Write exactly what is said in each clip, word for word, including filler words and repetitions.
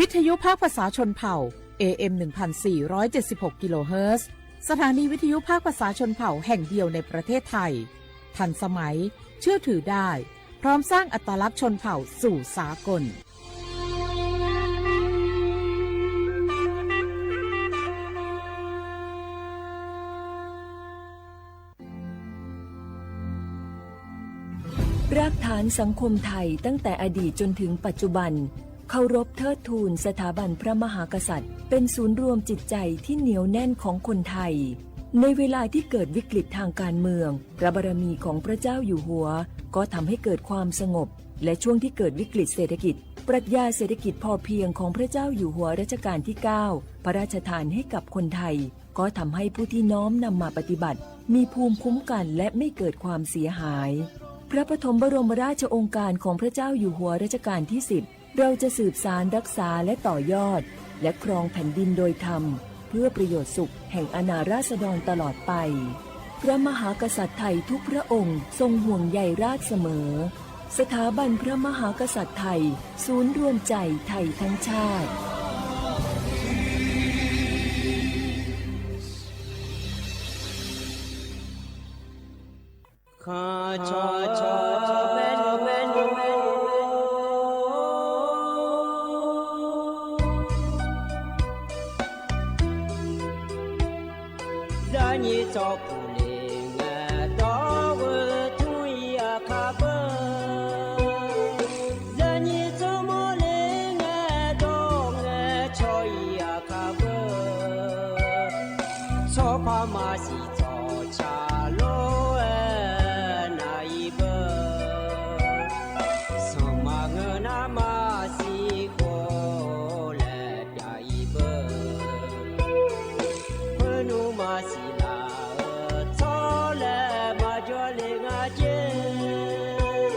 วิทยุภาคภาษาชนเผ่า เอเอ็ม หนึ่งพันสี่ร้อยเจ็ดสิบหก กิโลเฮิรตซ์ สถานีวิทยุภาคภาษาชนเผ่าแห่งเดียวในประเทศไทย ทันสมัย เชื่อถือได้ พร้อมสร้างอัตลักษณ์ชนเผ่าสู่สากล รากฐานสังคมไทยตั้งแต่อดีตจนถึงปัจจุบัน เคารพเทิดทูนสถาบันพระมหากษัตริย์ เป็นศูนย์รวมจิตใจที่เหนียวแน่นของคนไทย ในเวลาที่เกิดวิกฤตทางการเมือง พระบารมีของพระเจ้าอยู่หัว ก็ทำให้เกิดความสงบ และช่วงที่เกิดวิกฤตเศรษฐกิจ ปรัชญาเศรษฐกิจพอเพียงของพระเจ้าอยู่หัวรัชกาลที่เก้า พระราชทานให้กับคนไทย ก็ทำให้ผู้ที่น้อมนำมาปฏิบัติ มีภูมิคุ้มกันและไม่เกิดความเสียหาย พระปฐมบรมราชโองการของพระเจ้าอยู่หัวรัชกาลที่สิบ เราจะสืบสานรักษาและต่อยอด และครองแผ่นดินโดยธรรม เพื่อประโยชน์สุขแห่งอาณาราษฎรตลอดไป พระมหากษัตริย์ไทยทุกพระองค์ทรงห่วงใยราษฎร์เสมอ สถาบันพระมหากษัตริย์ไทย ศูนย์รวมใจไทยทั้งชาติ Zaqnyiq tsawrpuq le ngae dawr-eu tmr-ir-aq kar beu. Zaqnyiq tsawrmawr le ngae dawr ngae cawq-ir-aq kar beu. Tsawrpar maqsiq tsawrca lor-aer nav-ir beu. Sanqma ngeur nar maqsiq khof laer pyav-ir beu. Khoernmr maqsiq laf-eu tsawrlaer maqjawr le nga jer.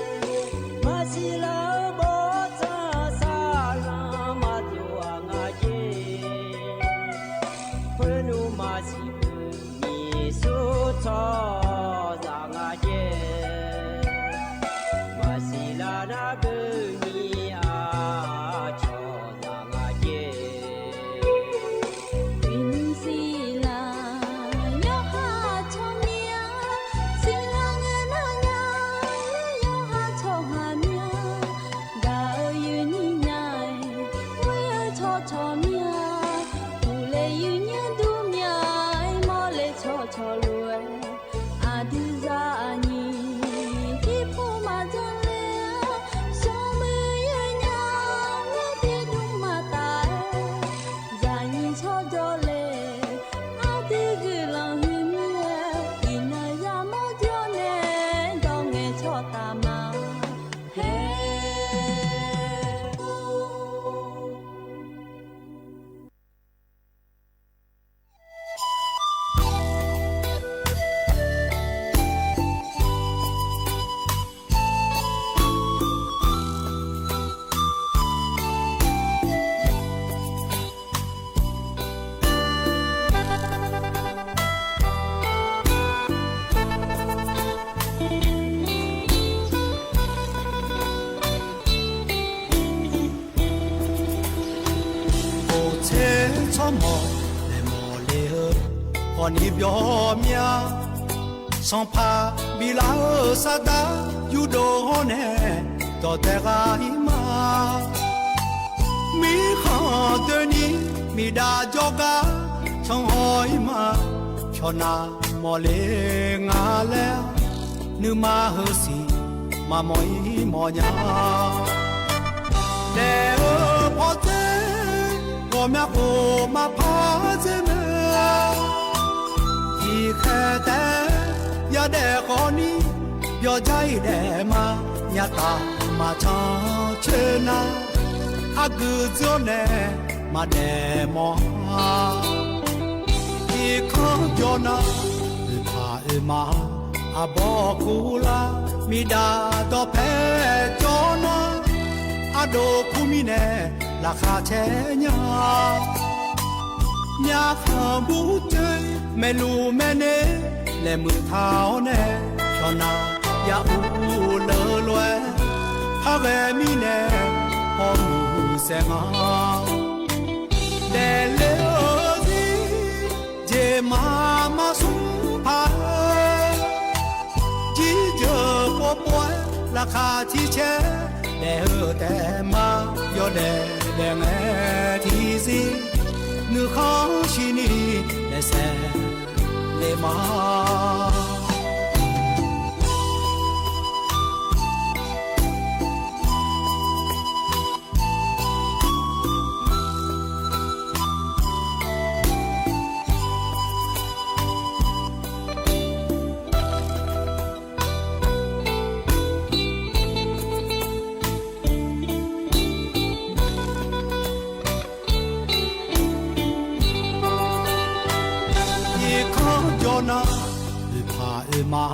Maqsiq laf-eu bawrtsanq saqlanq maqdov-aq nga jer. Khoernmr maqsiq beu nyiq sur tsawrhaqzaq nga jer. Maqsiq laf nar beu nyiq-aq cawqzaq nga jer. Iqnymr siqlaq yawqha tsawrmyanr, siqlaq ngae nar nya, yawqha tsawrhaq myanr. Gaq-eu yuifnyir nya-aer, ghoer-eu tsawrcawq myanr, uqle yuifnyir dur myanr-aer, mawrle tsawrcawq lof-aer, aqdui zaqnyiq jirpov maqjanr ler-a, smrmuiq yawnya, ngar tiqdmr maqtaf-aer, zaqnyiq tsawrjawr le, aqdui guiqlanq huiq mir-aer, iqnan yamawr jawr nae, dawr ngae tsawrtaf ma. Haer. Oqtser tsawrmawq laeqmawq le-eu khawfni byawq mya. Sanqpaq biflar-eu sardar yurdov hawr nae dawqdae ghaq-ir ma. Mirkhanq doeni miqdav jawrgar canhaw-ir ma. Pyawqnav mawqle nga laer nuima heusiq maqmawf-ir mawfnya. Daef-eu pawdzer ghawqmya khof maqpar dzer mae. Tiqkhaeq taef-aer yadaef khawfni yawqjar-iq daef ma. Nyataf maqcan coer nar, argui dzeur-awr nae maqdaef mawf-a. Irkanr jawr nar, oeqpaq oeqma arbawr kurlar, miqdaq dawqpae jawr nar, ardov kur mirnae laqkhaq caer nya. Myavkhanq burcoer maeqluf maeqner laeqhmq taq-awr nae, pyawqnav ya ur leulof-aer, khar ghae mirnae hawmuiq saeq nga. Maq maq smr paq-aer, jirjeuq povpov-aer laqkhaq tiq caer daef-eu taef ma. Yawdaef daef ngae tiqzir, nuikhanr shirni daefsaef le ma. Irkanr jawr nar, oeqpaq oeqma,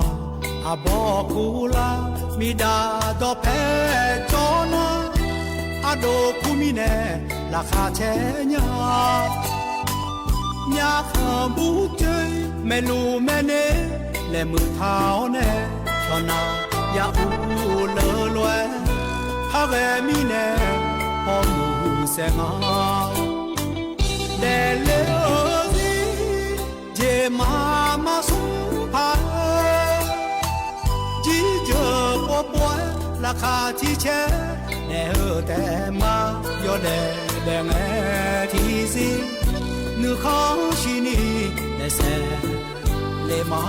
aqbawr kurlar, miqdaq dawqpae jawr nar, ardov kur mirnae laqkhaq caer nya. Myavkhanq burcoer maeqluf maeqner laeqhmeuq taq-awr nae, yawqnaq ya urluf leulof-aer, par ghae mirnae hawmuiq saeq nga. Daefle-eu zir jeq maq maq smr paq-aer, jirjeuq povpov-aer laqkhaq tiq caer daef-eu taef ma. Yawdaef daef ngae tiqzir, nuikhanr shirni daefsaef le ma.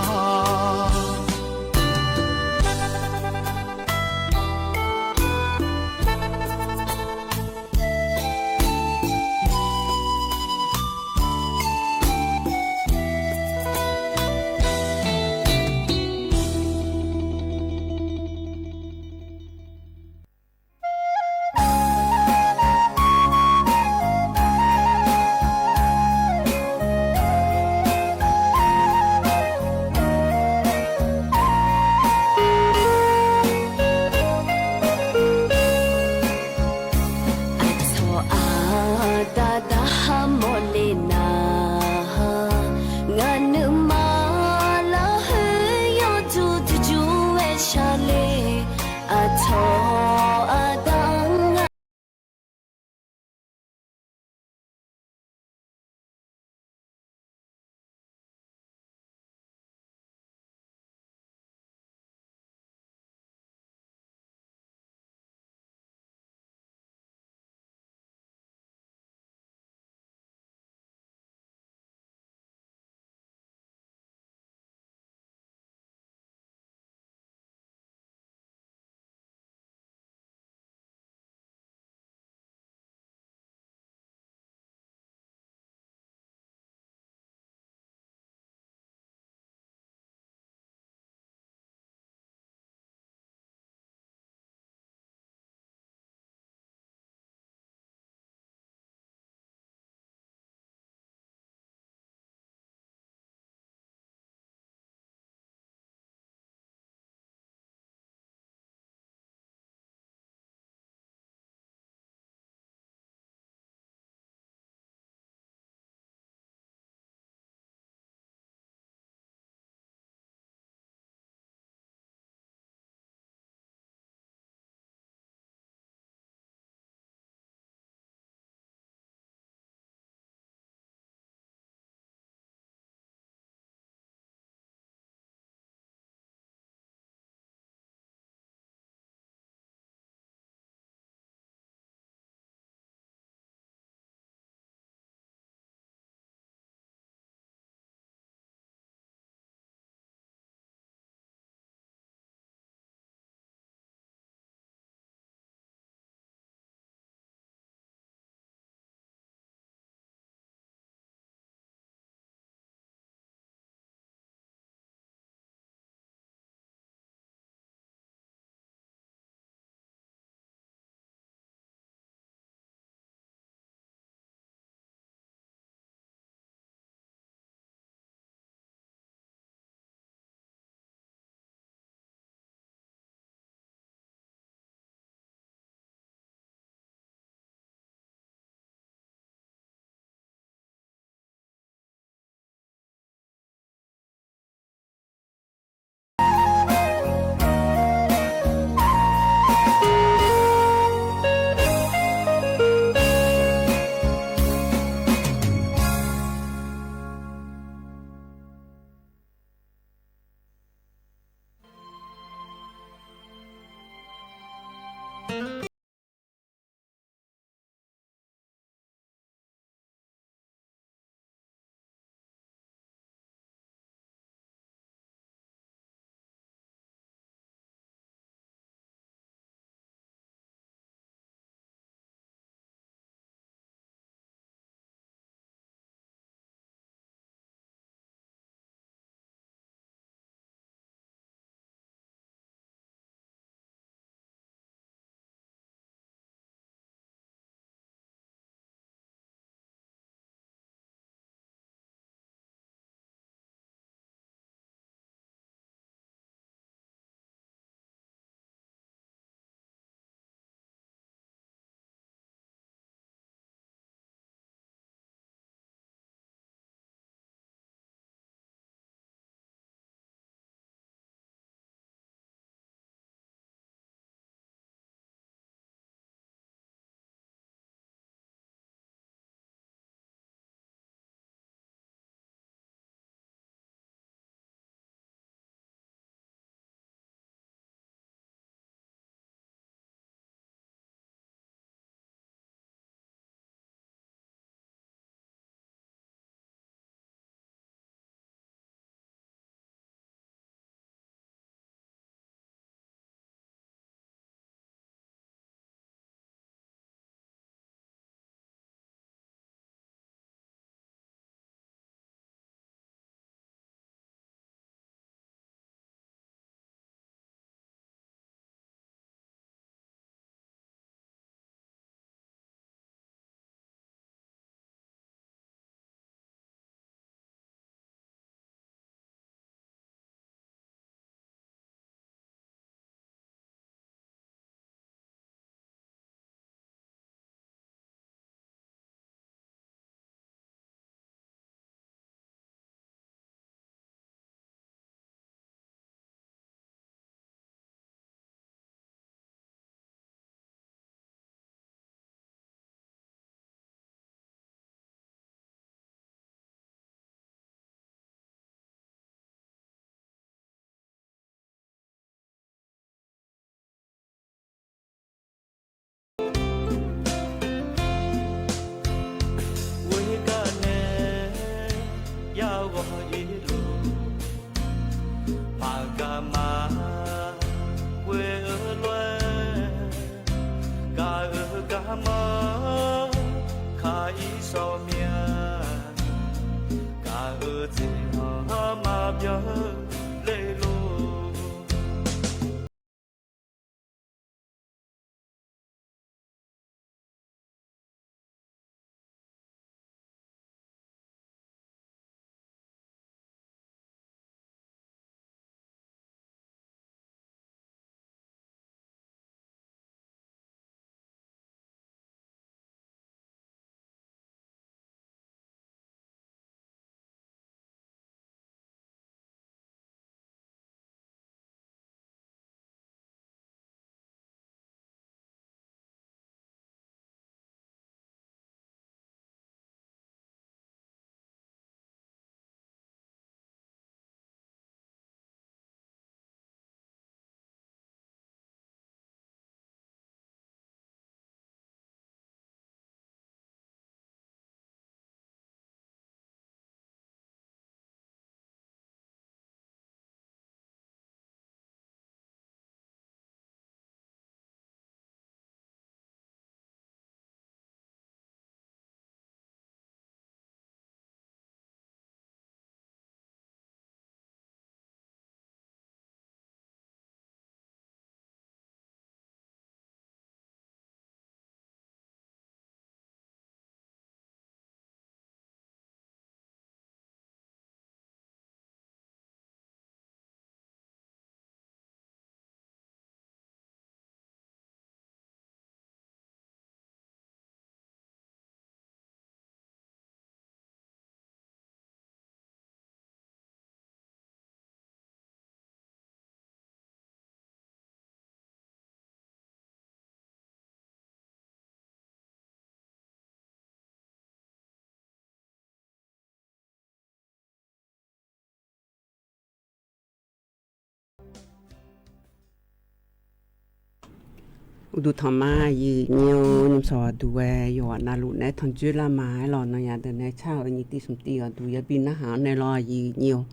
Uqduq tanq ma, aqyuif nyir-or, nymrsawq aqduq ghae yawqghaq navluf naeq-aer tanqjoer lar ma aerlawq. Nanyaf deuq nae car-euq nyiq tiv smq tiv aqduq yabi narhaq-anr nae lawr, aqyuif nyir-or.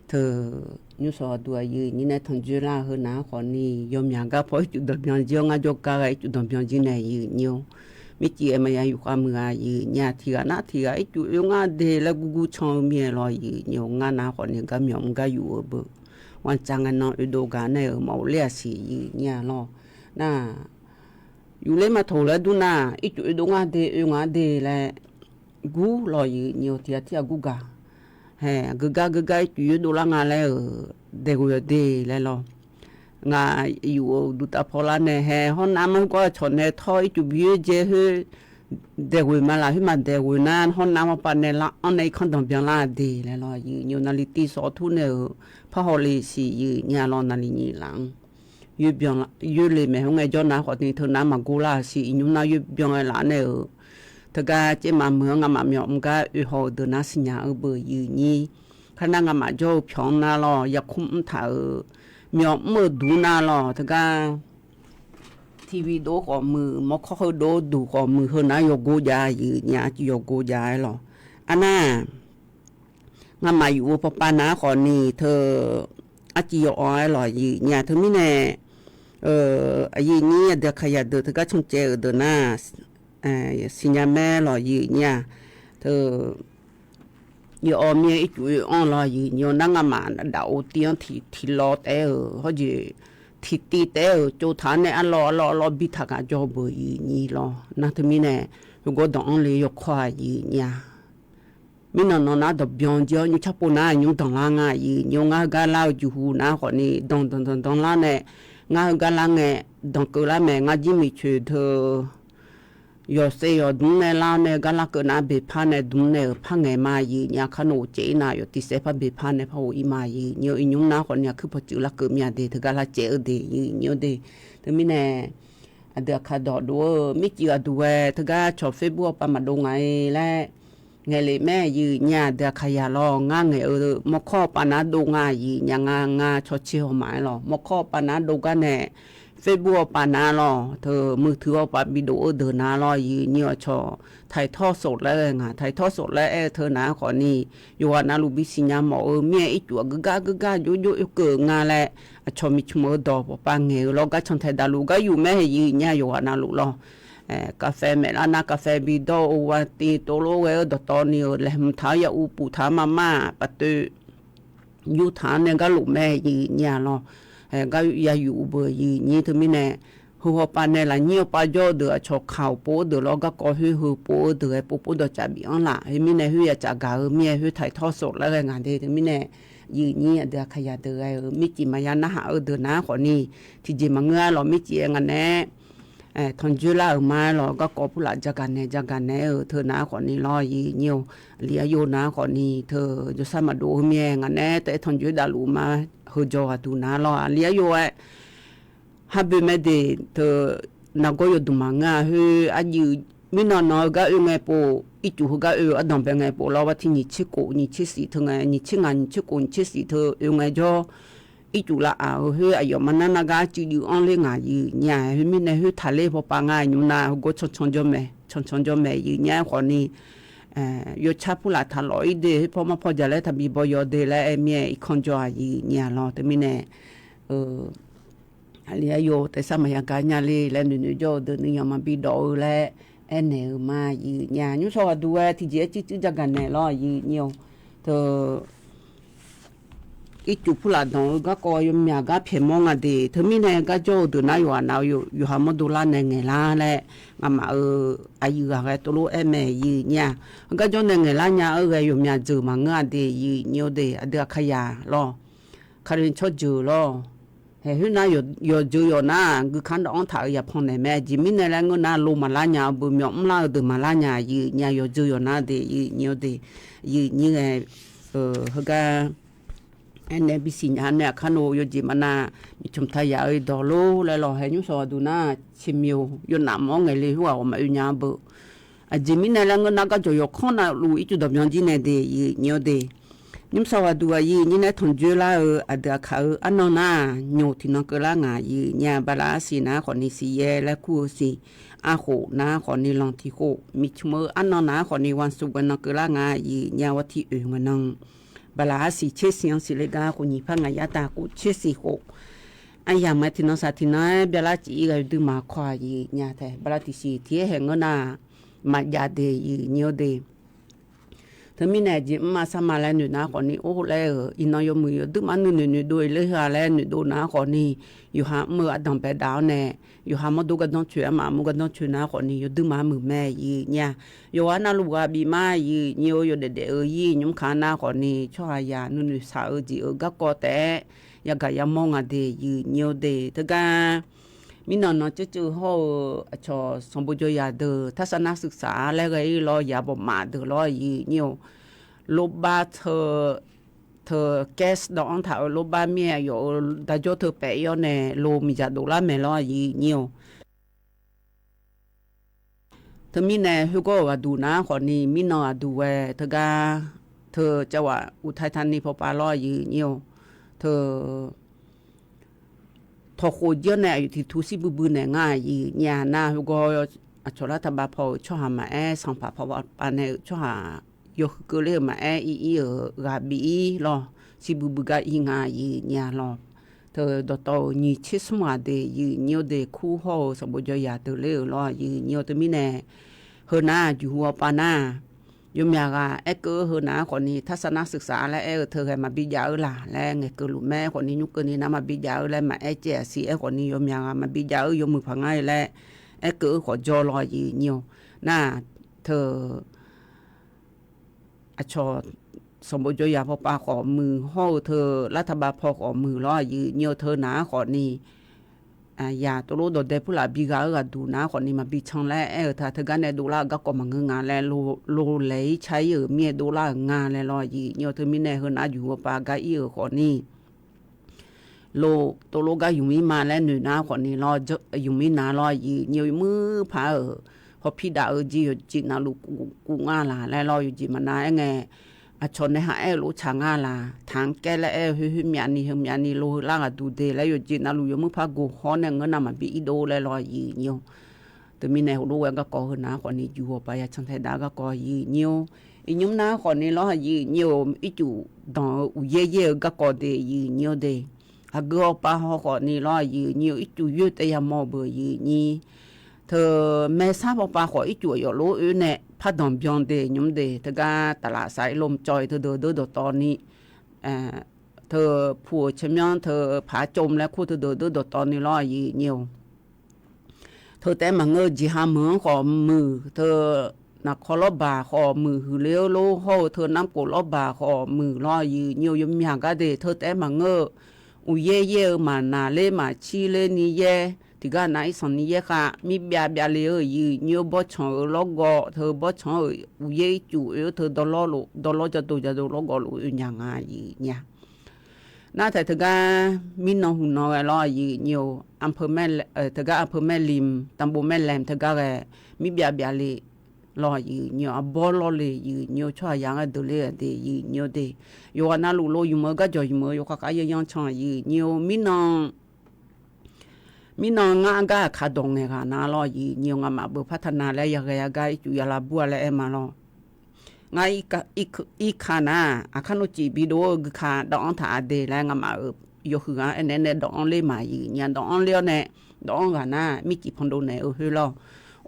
Teu, nymrsawq aqduq aqyuif nyir nae tanqjoer lar-eu heu nav-anr khawfni, yawmyaq gar paw ircuf danqbyan jir-awr ngar jawrgar ghae ircuf danqbyan jir nae, aqyuif nyir-or. Mircif-aer maqya yufkhav muiq-a, aqyuif nyir-a. Tiqghaq nar tiqghaq ircuf oe ngar de laer gurgur can-eu mir-aer lawr, aqyuif nyir-or. Ngar nav khawfni gar myawq mr gar yuf-eu beu, วันจันทร์ ngae nan oedov gaq nae-euq maqghov ler-aq siq, aqyuif nyir-a lawr. Nar, yufler ma taq laer dur nar, ircuf oedov ngar de, oe ngar de laer gur lawr, aqyuif nyir-or. Tiqghaq tirghaq gur gaq. Hae, geugar geugar ircuf yoerdov lar nga laer-euq daeqghoe-eu de laer lawr. Ngaq yuf-eu uqduq taf paw lar nae hae, hawr nav mar gawr-eu cawq nae tawr ircuf bi yoerdzae khoer daeqghoe ma laf khoer maqdaeqghoe nar, hawr nav marpav nae lar-anr nae irkanr danqbyan lar-a de laer lawr, aqyuif nyir-or. Naqli tiv sawq tur nae-euq par haw le siq, aqyuif nyir-a lawr. Naqli nyiq laf-anr yoer le maeq hawr ngae jawr nav khawfni teu nav maqgor lar-aq siq, iqnymr nar yoer byan-aer laf nae-euq. Teugar caev maqmuiq-anr ngamaf myawq mr gar oe haw-eu deuq nar siqnya-eu beu, aqyuif nyir. Kar nar ngamaf jawr-eu pyawq-anr nar lawr, yarkmr mr taq-euq myawq mr-eu duq nar lawr. Teugar TV dov khawf muiq, mawrkawr heu dov duq khawf muiq, heu nar yawgor jav, aqyuif nyir-a. Aqcuiv yawgor jav-aer lawr. Arnar, ngamaf yuf-eu pawpav nav-anr khawfni teu, arciv yaw-anr aer lawq, aqyuif nyir-a. Teumirnae, aqyuif nyir aqdui aqkaqyaq deuq teugar cancaev-euq deuq nar siqnya mae lawq, aqyuif nyir-a. Teu, yaw-awr mir-aer ircuf oe-anr lawr, aqyuif nyir-or. Nar ngamaf daf-eu tiv-anr tiq tiq lawr taef-aer-euq hawrjeq tiq tiv taef-aer-euq tsov taq-anr nae arlawr arlawr arlawr bi taq gaq jawr-eu beu, aqyuif nyir lawr. Nar teumirnae, heugawr danq-anr le yawkawr-aq, aqyuif nyir-a. Mirnan nan nar danqbyan jir-awr nymr carpov nar nymr danqlar nga, aqyuif nyir-or. Ngar heugar lar-eu jeqhu nar khawfni danq danq danq danq lar nae, ngar heugar lar ngae, danqkeuv lar mae. Ngar jir miqcoeq teu yawqsaev yawqdmr nae lar-awr nae gar larkeuv nar beqpar nae dmr nae-euq par ngaeq ma, aqyuif nyir-a. Kar nawq-euq caev-ir nav yawf tiq saev par beqpar nae par ghof-ir ma, aqyuif nyir-or. Iqnymr nar khawfni aqkuir pawqtsuif larkeuv myav de, teugar lar caev-eu de, aqyuif nyir-or de. Teumirnae, aqdui aqkaq dawqdov-eu mircif aqduq ghae teugar cawq Facebook awqpav maqdov ngaq-e laer ngaeq lef mae, aqyuif nyir-a. Aqdui aqkaqyaq lawr, ngar ngaeq-eu mawrkawr awqpav nav dov nga, aqyuif nyir-a. Ngar ngar cawq caer haw maf-aer lawr, mawrkawr awqpav nav dov gar nae Facebook awqpav nav lawr, teu muiqtuiq awqpav bidov-eu deuq nav lawr, aqyuif nyir-awr. Cawq taqtawr sof laer ghae ngaq, taqtawr sof laer aer-eu teu nav-anr khawfni, yawqghaq navluf bisiq nya mawf-eu mir-aer ircuf aqgeu gar geu gar jov jov oekeuv nga laer, aqcawq miqcmq-eu dawq pawqpav ngaeq-eu lawr gar cantae daqluf gar yuf mae, aqyuif nyir-a. Yawqghaq navluf lawr, kaqfae maeqlar nar kaqfae bidawr-eu ghaq tiv tovlof ghae-eu dawqtawvni-euq laeqhmq taq-awr ya uv puf taq-awr maqmar paftoev yur taq-anr nae gar lof mae, aqyuif nyir-a lawr. Gar ya yuf-eu beu, aqyuif nyir. Teumirnae, heu hawpav nae lafnyir awqpav jawr-eu deuq aqcawq kaq-awq pov-eu deuq lawr garkawv khoer heu pov-eu deuq-aer pov pov dawqcaf bif-anr laf. Khoermirnae khoer ya caf gaq-eu mir-aer khoer taqtawr sof laer ghae ngaq de. Teumirnae, aqyuif nyir aqdui aqkaqyaq deuq ghae-euq mircif maqya narhaq-eu deuq nav-anr khawfni, tiqjeq maqngeur-a lawr. Mircif-aer ngaq nae tanqjoer lar-euq ma-aer lawr, garkawv purlaf jagaq naeq jagaq naeq-aer-euq teu nav-anr khawfni lawr, aqyuif nyir-or. Aqli aryov nav-anr khawfni teu jawrshar maqdov-eu mir-aer ngaq nae taef-aer tanqjoer daqluf ma. Heu jawr ghaq duq nav lawr, aqli aryov-aer Harboe mae de, teu nargawr yawduq maqngeur-a. Khoer arjuif mirnan nan-eu gar oe ngae pov, ircuf heugar oe-eu ardanqbae ngae pov lawr, bar tiq nyiq tser khof nyiq tser shif teu ngae, nyiq tser ngaq nyiq tser khof nyiq tser shif teu oe ngae jawr, ircuf lavaq-euq khoer aqyawf maqnar nar gar arcuiv juif-anr ler ngaq, aqyuif nyir-a. Khoermirnae khoer taqler pawpav nga, nymr nar heugawr cancan jawr mae, cancan jawr mae, aqyuif nyir-aer khawfni yawtsar purlaf taqlawf-ir de, khoer paw mar paw jaq laer taqbi baw yaw de laer aer mir-aer irkanr jawr-aq, aqyuif nyir-a lawr. Teumirnae, aqli aryov taef sar maqya gar nya le laer noeqnoeq jawr-eu deuq nuiyanq maqbi dawf-eu laer aernaeq-eu ma, aqyuif nyir-a. Nymr shawr ghaq duq-aer tiqjeq-aer circuir jagaq naeq lawr, aqyuif nyir-or. Teu ircuf purlaf danq-eu garkawv yawmyaq gar pyaeq mawr nga de. Teumirnae gar jawr-eu deuq nar yawqghaq nav-eu yawqha mawrdo lar nae ngaeqlar laer, ngamaf-euq aqyuif ghaq ghae tovlof-aer mae, aqyuif nyir-a. Heugar jawr nae ngaeqlar nya-eu ghae yawqmyaq jeuq maqngeur-a de, aqyuif nyir-or de, aqdui aqkaqyaq lawr, kaqli tsawrjeuq lawr. Haeq khoernar yawqjeuq yawqnar guikar dawv-anr taq-euq yaqpan naeq mae. Aqjeq mirnae laer ngeur nar lo maqlar nya-eu beu, myawq mrlar-eu deuq maqlar nya, aqyuif nyir-a. Yawqjeuq yawqnar de, aqyuif nyir-or de, aqyuif nyir ghae heugar aernaeq bisiq nya nae aqkar nov yawjeq maqnav miqcmq taq yaf-eu dawq lor laer lawr. Haeq nymr shawr ghaq duq nar, ciqmyoq yawnaf mawr ngaeq le khoerghaq ghawq maqoe nya-eu beu. Aqjeq mirnae laer ngeur nar garjawq yawqkanr navluf ircuf danqbyan jir nae de, aqyuif nyir-or de. Nymrsaw ghaqduq aqyuif nyir nae tanqjoer lar-eu aqdui aqkaq-eu arnan nar-aq, nyoq tiqnan keuvlar ngaq aqyuif nyir-a. Bala arsiq nar khawfni siqyaer laer kur-eu siq, arkhof nar khawfni lanq tiq khof, miqcmq-eu arnan nar khawfni wanqsuq ghae nan keuvlar ngaq aqyuif nyir-a. Ghawr tiq oeq ngae nan, bala arsiq tser siq-anr siqle gar khofnyiq par ngaq yar taq khof tser siq khof. Aqyamq-aer tiqnan saq tiqnan-aer byalar cif-ir ghae duima kawq aqyuif nyir-a tae bala tiqsiq tiq-aer haeq ngeur nar-aq, maqjav de aqyuif nyir-eu de. Teumirnae jeq mrma sarma laer noeq nar khawfni or laer-euq iqnan yawmuiq yawduirma nuinoeq noeqdov-ir ler-a laer noeqdov nar khawfni, yawqha mr-eu ardanq baedav-awr nae, yawqha mawrdo gardanr coeq armaf mur gardanr coeq nar khawfni yawduirma muiq mae aqyuif nyir-a. Yawqghaq navluf ghaq bif ma aqyuif nyir-eu yawdaef daef-eu ir nymr kaq nar khawfni tsawrhaqzaq nuinoeq shaq-eu jeq-euq garkawv taef-aer yagaq yamawr nga de aqyuif nyir-eu de. Teugar mirnan nan ceuv ceuv hawr-eu aqcawq sanqbof jawr yaq deuq tarsar nar suiqsaq-a laer ghae-ir lawr yaq bawqmaf deuq lawr aqyuif nyir-eu, lorbar teu, teu gas dawv-anr taq-euq lorbar mir-aer aqyawf-euq darjawr teu paef-ir-awr nae lo miqdzaq dovlar maeq lawr aqyuif nyir-eu. Teumirnae khoergawr-euq ghaqduq nar khawfni mirnan ghaqduq ghae teugar, teu cawaq uqtaq taqni pawpav lawr aqyuif nyir-eu, teu tawqkhof jir-awr nae aqyuif tiq tu shir buibui naeq ngar aqyuif nyir-a. Nar khoergawr aqcawq lar taqbav paw-euq tsawrhaq maqaer, sanqpaq pawpav nae-euq tsawrhaq yawhuiq keuvler-euq maqaer, ir ir-euq ghaq bif-ir lawr, shir buibui gar ir nga aqyuif nyir-a lawr. Teu dawqtawv-euq nyiq tser smr ghaq de aqyuif nyir-eu de, kur hawr-eu sanqbof jawr yaq deuq ler-euq lawr aqyuif nyir-eu. Teumirnae heunar juqhu awpav nar, yawmyaq ghaq aerkeuv-eu heunar khawfni tarsar nar suiqsaq laer aer-eu teu ghae maqbi jav-eu laq laer ngaeqkeuv luf mae. Aerkhawfni nymr keuvni nar maqbi jav-eu laer maqaer caev-aq siq. Aerkhawfni yawmyaq ghaq maqbi jav-eu yawmuiq paq ngar-eu laer aerkeuv-eu khawf jawr lawr aqyuif nyir-eu. Nar teu aqcawq sanqbof jawr yaq pawpav khawf muiq hawr-eu teu lar taqbav paw khawf muiq lawr aqyuif nyir-eu. Teu nar khawfni yaq tovlof dawqdae purlaf bi ghaq-eu ghaqduq nar khawfni maqbi can laer aer-eu ta teugar nae dovlar-eu garkawv maqngeur nga laer lo laeq-ir car-ir-euq mir-aer dovlar-euq nga laer lawr aqyuif nyir-eu. Teumirnae heunar juqhu awpav gar ir-euq khawfni lo tovlof gar ymq-ir ma laer noeq nar khawfni lawr, ymq-ir na lawr aqyuif nyir-eu. Yawmuiq paq-euq hawpir dav-eu jeq yawqjeq navluf kuf ngar laq laer lawr, yawqjeq maqnav aer ngae aqcawq nae ha aer-eu lof tsaq ngar laq, taq-anr kaer laer aer-eu khoer khoer myavni heu myavni lo heular ghaqduq de laer yawqjeq navluf yawmuiq paq goq hawr nae ngeur nav maqbi irdov laer lawr aqyuif nyir-eu. Teumirnae heulof ghae garkawv heunar khawfni juqhu awpav ya cantae dav garkawv aqyuif nyir-eu. Iqnymr nar khawfni lawr aqyuif nyir-eu, ircuf danq-eu uqyaer yaer-eu garkawv de aqyuif nyir-eu de. Aqgeu awpav haw khawfni lawr aqyuif nyir-eu, ircuf yoer taef yamawr-eu beu aqyuif nyir. Teu maersar pawpav khawf ircuf aqyawf lof-aer oe nae pardanq byan de nymr de. Teugar taflaf saq-ir lom cawv-ir teudeuq deur dawqtawv ni, teu puq-euq tsermyanr teu paq-aer cov laer kur teudeuq deur dawqtawv ni lawr aqyuif nyir-eu. Teu taef-aer maqngeur-eu jeqha meuq-anr khawf muiq, teu naqkawr lawrbaq khawf muiq, huiqle-eu lor hawr-eu teu narkof lawrbaq khawf muiq lawr aqyuif nyir-eu. Yawmyaq gar de teu taef-aer maqngeur-eu uqyaer yaer-eu maqnaq ler maqcir ler ni yaer tiqgar nav irsanq ni yaer khav mirbyav byav le-eu aqyuif nyir-eu. Bawrtsanq-euq lawrgawv teu bawrtsanq-euq uqyaer ircuf oe-eu teu dawrlawr jadov jadov lawrgawv lof-eu oe nya nga aqyuif nyir-a. Nar taef teugar mirnan huqnan ghae lawr aqyuif nyir-eu, teugar anpeu maerlim tanqbov maerlaem teugar ghae mirbyav byav le lawr aqyuif nyir-eu. Arbawr lawr le aqyuif nyir-eu, tsawrhaqzaq-anr ghae deuq ler-a de aqyuif nyir-eu de. Yawqghaq navluf lo ymq-eu garjawq ymq-eu yawkhav khav yanyan can aqyuif nyir-eu. Mirnan mirnan ngar argar aqkar dawq ngaeq ghaq nar lawr aqyuif nyir-eu. Ngamaf beuq par taq na laer yaghae argar ircuf ya lavbur-a laer aer ma lawr. Ngar irka nar, aqkar navciq bidov-eu guika dawv-anr taq-a de laer ngamaf-euq yawhuiq-anr aernaeq-aer nae dawv-anr ler ma aqyuif nyir-a. Dawv-anr ler-awr nae dawv-anr ghaq nar mircif pan dov naeq-eu khoer lawr.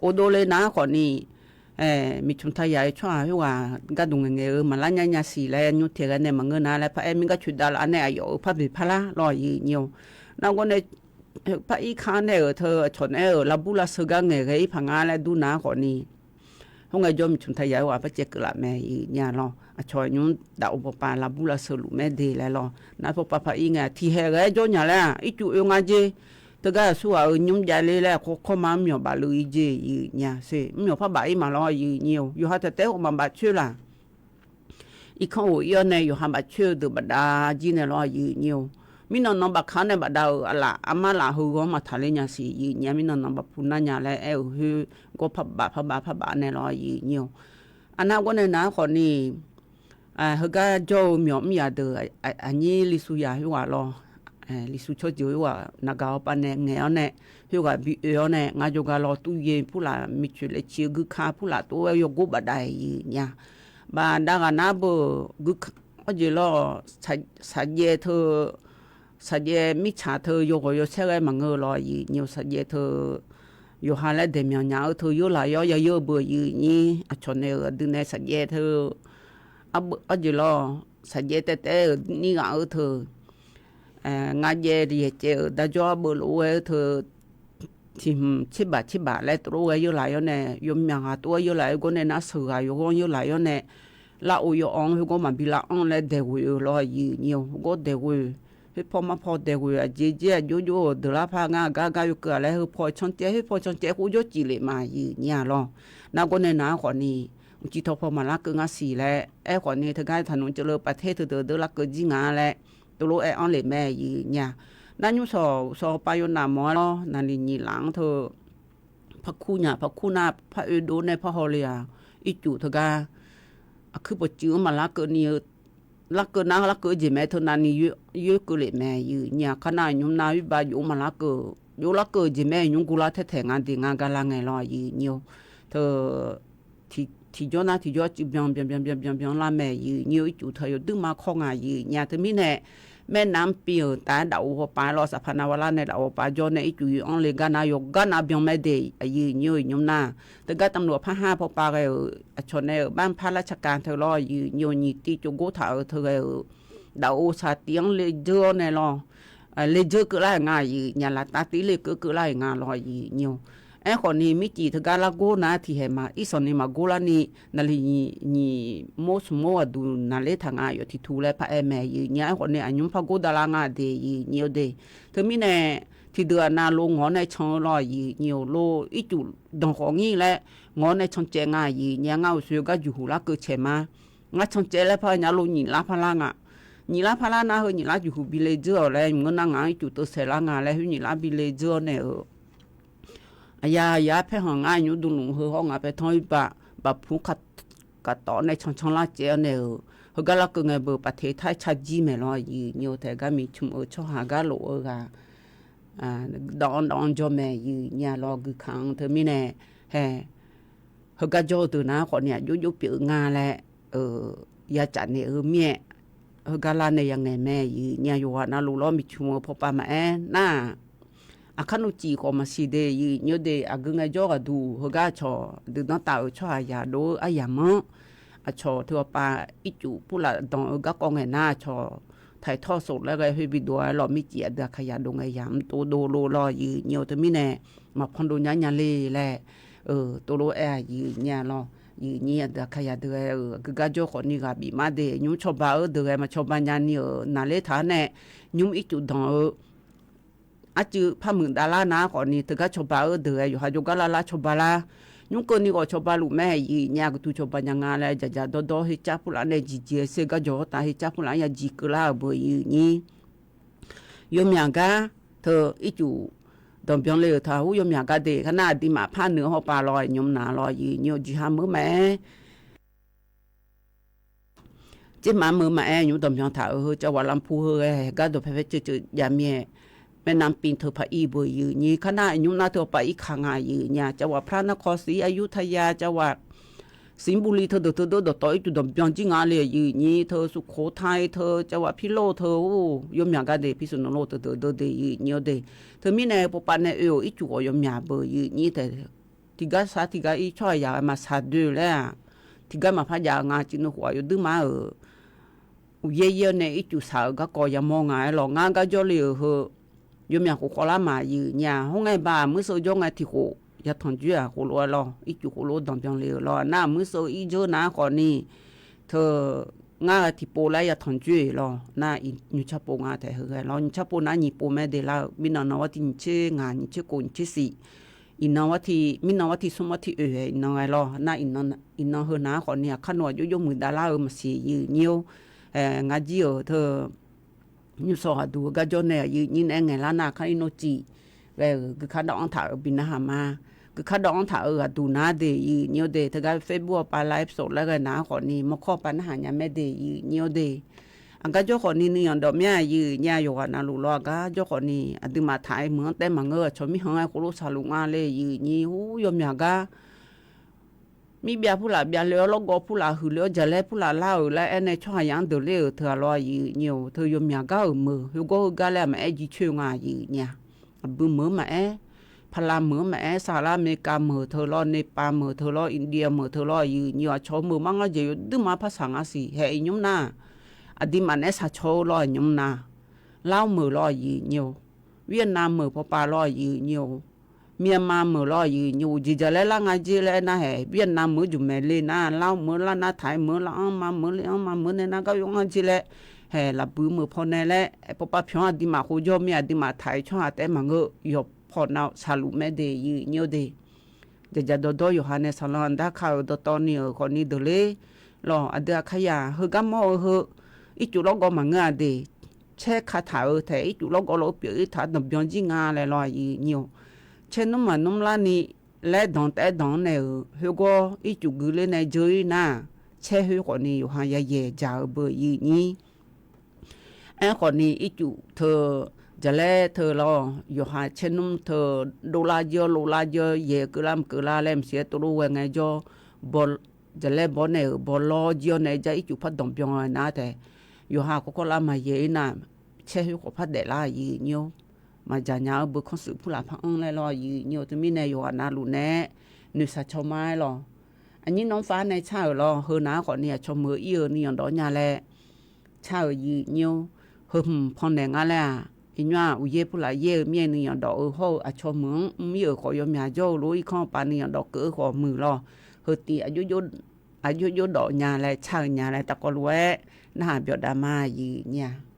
Of dov le nar khawfni miqcmq taq yaq-eu tsawrhaq khoerghaq gharduq ngaeqngaeq-eu maqlar nya nya siq laer nymr taeq ghae nae maqngeur nar laer par-aer mir gar coeq dav laf-a nae aqyawf-euq par beq par lar lawr aqyuif nyir-eu. Nar gawr nae par irka nae-euq teu aqcawq naeq-aer-euq lavbur lavsheu gar ngaeqghae-ir paq nga laer dur nar khawfni, khoerngae jawr miqcmq taq yaq-eu ghaq par caev keuv laf mae aqyuif nyir-a lawr. Aqcawq nymr daf-eu bawqpav lavbur lavsheu luf mae de laer lawr. Nar pawpav par ir ngae tiqhaeq ghae-aer jawr nya laer-aq ircuf oe nga jer. Teugar aqsurghaq-euq nymr jav ler laer aqkawr kawrma mr myawq baf luf-ir jer aqyuif nyir-a. Mr myawq par baf-ir ma lawr aqyuif nyir-eu. Yawqha taef taef-aer khawf maqbaf coer laq. Irkanr ghof ir-awr nae yawqha baf coer-eu deuq bafdav jir nae lawr aqyuif nyir-eu. Mirnan nan bafkaq-anr nae bafdav-euq aqlaf armar laf heu ghanr maqtaq ler nya siq aqyuif nyir-a. Mirnan nan bafpu nar nya laer aer-euq khoer gawr par baf par baf par baf nae lawr aqyuif nyir-eu. Aqnar gawr nae nar khawfni Heugar jawr-eu myawq mr yaq deuq aqnyir lisuyaq khoerghaq lawr, lisuyaq tsawrjeuq khoerghaq naqgaq hawpav nae ngaeq-awr nae, khoerghaq bi oe-awr nae, ngar jawrgar lawr turyaer purlaf miqcoeq laeqci-eu guika purlaf tov-aer yawgor bafdav-iq nya. Bafdav ghaq nar beu guika, arjeq lawr, saqjaev teu, saqjaev mirtsaq teu yawghawq yawsaer ghae maqngeur-eu lawr aqyuif nyi-eu saqjaev teu, yawqha laer daeqmyanq nya-eu teu yawrlaf yawr yayeur-eu beu aqyuif nyi. Aqcawq nae-euq aqdui nae saqjaev teu, arjeq lawr, saqjaev taev taev-euq nir ghaq-eu teu, ngar jaev yaeq caev-euq darjawr arbeuv lof-aer-eu teu, tiq hmq tserbaq tserbaq laer tov-aer yawrlaf yawr nae, yawmyaq ghaq tov-aer yawrlaf yawr gawr nae nar, sheuq ghaq yawghanr yawrlaf yawr nae, lar-or yawr-anr khoergawr maqbi lar-anr laer daeqghoeq-eu lawr aqyuif nyi-eu, khoergawr daeqghoeq, khoerpaw marpaw daeqghoeq, aqjeq jer aqjox jox-euq deuq lar par ngar aqgar gar yawkeuv-aq laer, heupaw cancaev, khoerpaw cancaev khoer jawrcif lef ma aqyuif nyi-a lawr. Nar gawr nae nar khawfni, uqcif tawqpaw maqlar keuv ngar siq laer aer khawfni, teugar taqnmr ceuvleuv paf ter teudeuq deuq larkeuv jir nga laer, tov lof-aer anr lef mae aqyuif nyi-a. Nar nymr sawq sawq pav yawnaf mawf-aer lawr, naqliq nyiq laf-anr teu, parkur nya parkur nar par oe dov nae par haw le-aq, ircuf teugar, aqkuir pawqcuiv-anr maqlar keuv ni-eu, larkeuv nar larkeuv-eu jeq mae teu navni yoer keuv lef mae aqyuif nyi-a. Kar nar nymr nar oerbav jof-anr maqlar keuv, jof larkeuv-eu jeq mae nymr guvlar taer taeq nga de nga gar lar ngae lawr aqyuif nyi-eu teu, tiqjawr nar tiqjawr cuiv byan byan byan byan byan byan lar mae aqyuif nyi-eu. Ircuf teu yawduir ma kawr nga aqyuif nyi-a. Teumirnae, maernavmr pi-euq taf-aer dafov hawpav-aer lawr, saqpaq navpaq lar nae dafov hawpav jawr nae ircuf yoeq-anr le gar nar yawqgar nav byan mae de aqyuif nyi-eu nymr nar. Teugar tavluf par har pawpav ghae-euq aqcawq nae-euq bar par lar tsaqkav teu lawr aqyuif nyi-eu nyiq tiv cov gor taq-euq teu ghae-euq dafov saqtiv-anr le dzeur-awr nae lawr, le dzeur keuvlar-euq nga aqyuif nyi-a. Laftav tiv le keuv keuvlar-euq nga lawr aqyuif nyi-eu. Aerkhawfni mircif teugar largor nar tiqhaeq ma irsanqni maqgor larni, naqliq nyiq mawr smq mawr ghaqduq naqler taq nga yawf tiq tu laer paraer mae aqyuif nyi-a. Aerkhawfni aqnymr par gor davlar nga de aqyuif nyi-eu de. Teumirnae, tiqdeuq aqnav lo ngawq-awr nae can-eu lawr aqyuif nyi-eu lo ircuf danqkhawf ngir laer, ngawq-awr nae cancaev nga aqyuif nyi-a. Ngar uqshoe gar juqhuq larkeuv caeq ma. Ngar cancaev laer par nya lo nyiq lar par lar nga. Nyiq lar par lar nar heu nyiq lar juqhuq bi le dzeur-awq laer ngeur nar ngaq-anr ircuf teusaeq lar nga laer khoer nyiq lar bi le dzeur-awr nae-euq Aqya ya paerkhanq ngar nymr dmluf heu hawr ngaq paertanr oerbav bafpur kaqtawf nae cancan lar caev-awr nae-euq, heugar larkeuv ngae beu paf teq tar-aer car jir maeq lawr aqyuif nyi-eu taef gar miqcmq-eu tsawrhaq gar lof-eu ghaq dawv-anr dawv-anr jawr mae aqyuif nyi-a lawr guikaq-anr teumirnae hae, heugar jawr-eu deuq nar khawfni aqjox jox pyeuf-eu nga laer ya caf naeq-eu mir-aer, heugar lar nae ya ngaeq mae aqyuif nyi-a. Yawqghaq navluf lawr miqcmq-eu pawpav maqaer nar-aq, aqkar nmr cif khawf maqsiq de aqyuif nyi-eu de. Aqgeu ngaejawr ghaqduq heugar aqcawq deuq danrtav-euq tsawrhaq yaq dov-eu aryamq-anr, aqcawq teu aqpav ircuf purlaf danq-eu garkawv ngae nar aqcawq taqtawr sof laer ghae khoer bi dov-aer lawr mircif aqdui aqkaqyaq dov ngae yamq dov dov lov lawr aqyuif nyi-eu teumirnae maqpan dov nya nya le laer tov lof-aer aqyuif nyi-a lawr. Aqyuif nyi aqdui aqkaqyaq deuq ghae-euq aqgeu gar jawr khawfni ghaq bif mar de. Nymr cawba-eu deuq ghae maqcawba nyani-euq naqler taq-anr nae nymr ircuf danq-eu arcuiv par muiq davlar nar khawfni teugar cawba-eu deuq ghae yawqha jawrgar lar lar cawba lar. Nymr keuvni ghawf cawba luf mae aqyuif nyi-a. Guqtuv cawba nya nga laer dzaqdzaq dawrdawr hercar purlaf nae jiqjeq-aer ser gar jawq-awr tav hercar purlaf-anr ya jiq keuvlar-euq beu aqyuif nyi. Yawmyaq gar teu ircuf danqbyan le-euq taq hur yawmyaq gar de. Kar nar aqduimaf par nuiq-eu hawpav lawr nymr naq lawr aqyuif nyi-eu jeqha meuq maqaer Tsermaf meuq maqaer nymr danqbyan taq-euq heu cavwaf lanpu heu ghae gardawq paepae ceuv ceuv jav mir-aer, maernavmr pi teu paq ir beu aqyuif nyi. Kar nar nymr nar teu paq ir kaq nga aqyuif nyi-a. Cavwaf plar narkawr siq aqyuv taqya cavwaf siqbuqli teudeuq teudeuq dawqtawv ircuf danqbyan jir nga le aqyuif nyi. Teu suvkhoq ta-ir teu cavwaf pirlor teu-or yawmyaq gar de pirsuq nmr lor teudeuq deuq de aqyuif nyi-awr de. Teumirnae pawpav nae oe-euq ircuf khawf yawmyaq beu aqyuif nyi taef tiqgar sar tiqgar ir tsawrhaq yaq-aer maqsaq doe-eu laer-aq, tiqgar maqpar jav-eu nga. Ciqnuv khof-aq yawduir mar-euq uqyaer yaer-awr nae ircuf saq-euq garkawv yamawr nga-aer lawr. Ngar gar jawrle-euq heu yawmyaq khof khawvlar maqyuif nya. Hawr ngae baq muirseuv jawr ngae tiq khof yatanq joer-aq khof lof-aer lawr. Ircuf khof lof danqbyan le-euq lawr. Nar muirseuv ir dzeur nar khawfni teu ngar ghae tiqpov laer yatanq joer-euq lawr. Nar nyiq tsar pov nga taef heu ghae lawr. Nyiq tsar pov nar nyiq pov mae de lar-eu. Mirnan nan war tiq nyiq tser ngaq nyiq tser khof nyiq tser siq. Iqnan war tiq mirnan war tiq smr war tiq oeq-aer iqnan ghae lawr. Nar iqnan heu nar khawfni aqkar nawq-aq jov jov muiqdav lar-eu maqsiq aqyuif nyir-or. Ngar jir-euq teu nymrshawr ghaqduq-eu gar jawr nae aqyuif nyir naeq-aer ngaeq lar nar aqkar ir nawr cif ghae-euq guikar dawv-anr taq-euq bi narhaq ma. Geuf kardawv-anr taq-euq aqduq nar de, iqnyir-awr de. Teugar Facebook-awr pav live สด laer ghae nar khawfni mawrkawr pav narhaq nya mae de, iqnyir-awr de. Aqgar jawr khawfni nuiyanq dawq mya, iqnyir aqyawf ghaq navluf lawr, aqgar jawr khawfni aqduimaf taq-aer meuq-anr taef maqngeur-eu aqcawq mirkhanq-aer khoerlof saqluf nga le, iqnyir ur yawmyaq gar mirbyav purlaf byavle-awr, lawrgawv purlaf huiqle-awr, jaqlaer purlaf lar-euq laer aernae tsawrhaqzaq-anr deuqler-euq teu-aq lawr, iqnyir-or. Teu yawmyaq gar-euq meuq, heugar heugar laer maqaer jircoer nga, iqnyir-aq. Aqbui meuq-anr maqaer, pala meuq-anr maqaer, Saqlar America meuq teu lawr, Nepal meuq teu lawr, India meuq teu lawr, iqnyir-or. Aqcawq-eu meuq mar ngar jeq yawduirma par saq nga siq. Haeq iqnymr nar, aqduimaf naeq-aer saqcawq-eu lawr, iqnymr nar. Lar meuq lawr, iqnyir-or. Vietnam meuq pawpav lawr, iqnyir-or. Myanmar meuq lawr, iqnyir-or. Uqjeq jaqlaer lar nga jer laer aernar haeq, Vietnam meuq-anr juq maeq le nar, lar meuq-anr lar nar, taq-aer meuq-anr lar-anr ma meuq le-anr ma meuq nae nar gar yawr ngar jer laer, haeq lafbui meuq pawnae laer, pawpav pyawq-anr aqduimaf khof jawr mir, aqduimaf taq-aer tsawrhaq taef-aer maqngeur, yawqpaw nav saqluf mae de, iqnyir-or de. Jaqjaq dawqdawr yawqha nae saqlanq darka-euq dawqtawvni-euq khawfni deuqler lawr, aqdui aqkar yaq heugar mawr-eu heu, ircuf lawrgawv maqngeur-a de. Caer kataq-eu taef ircuf lawrgawv lof-eu pyeuf-ir taq danqbyan jir nga laer lawr, iqnyir-or. Caer nmr maqnmr larni laer danq taef-aer danq-anr nae-euq khoergawr ircuf guiqler nae dzeur-ir nar, caer khoer khawfni yawqha yayaeq dzaq-eu beu, iqnyir. Aerkhawfni ircuf teu, jaqlaer teu lawr, yawqha caer nmr teu, dovlar jir-awr lovlar jir-awr yaeq keuvlar maqkeuvlar laer maqsiq-aer tovlof ghae ngae jawr, jaqlaer bawr nae-euq bawlawr jir-awr nae jar ircuf par danqbyan-eu nar taef, yawqha kawrkawr lar maqyaeq-ir nar, caer khoer khawf par daeflar, iqnyir-or. Maqdzaq nya-eu beu kanr shuif purlaf par anr laer lawr, iqnyir-or. Teumirnae yawqghaq navluf nae-aer noeqshaq caw ma-aer lawr. Aqnyir nanrfar nae car-euq lawr, heu nav-aer khawfni aqcawq meuq-eu ir-euq nuiyanq dawq nya laer car-euq, iqnyir-or. Heu hmq pawnaeq nga laer-aq, iqnymr-aq uqyaer purlaf yaer-eu mir-aer nuiyanq dawq-eu hawr-eu aqcawq meuq-anr mr-ir-euq khawf yawmyaq jawr-eu lof irkanr paf nuiyanq dawq keuv-eu khawf muiq lawr. Heu tiv aqjox jov dawq nya laer car-eu nya laer tavkawv lof-aer narhaq byawf dav ma, iqnyir-a.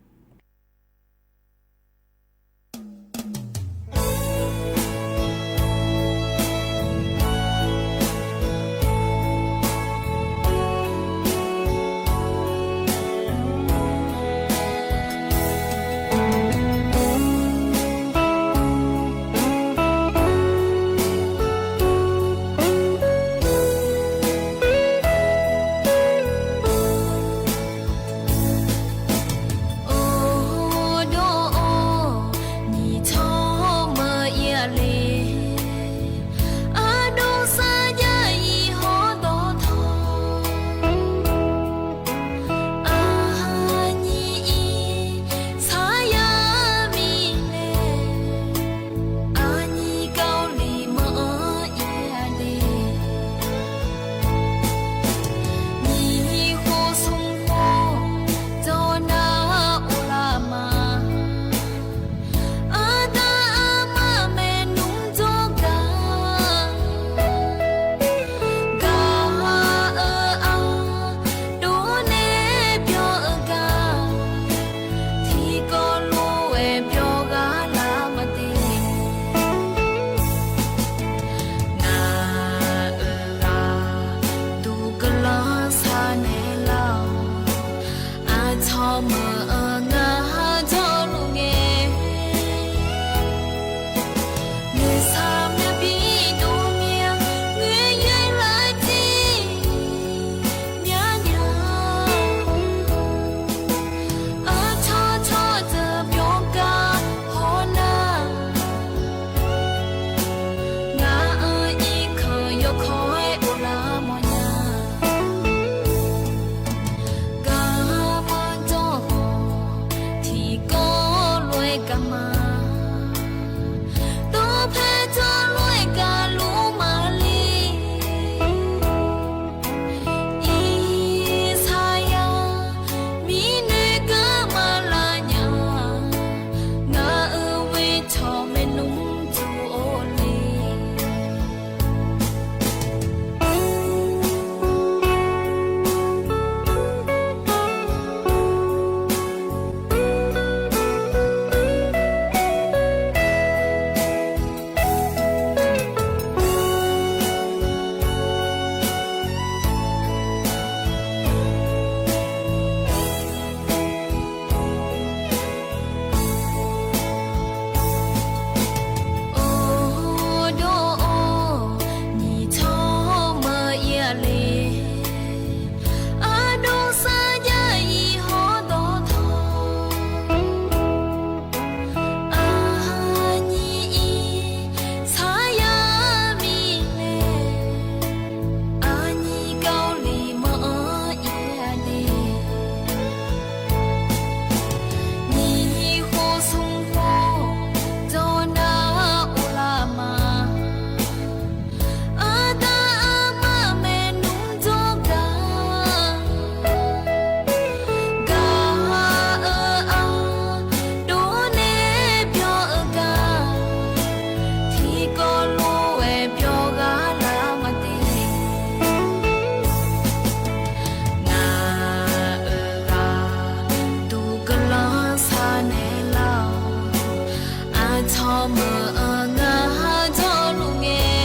Aqgeu ngaq ha dawrluf ngae,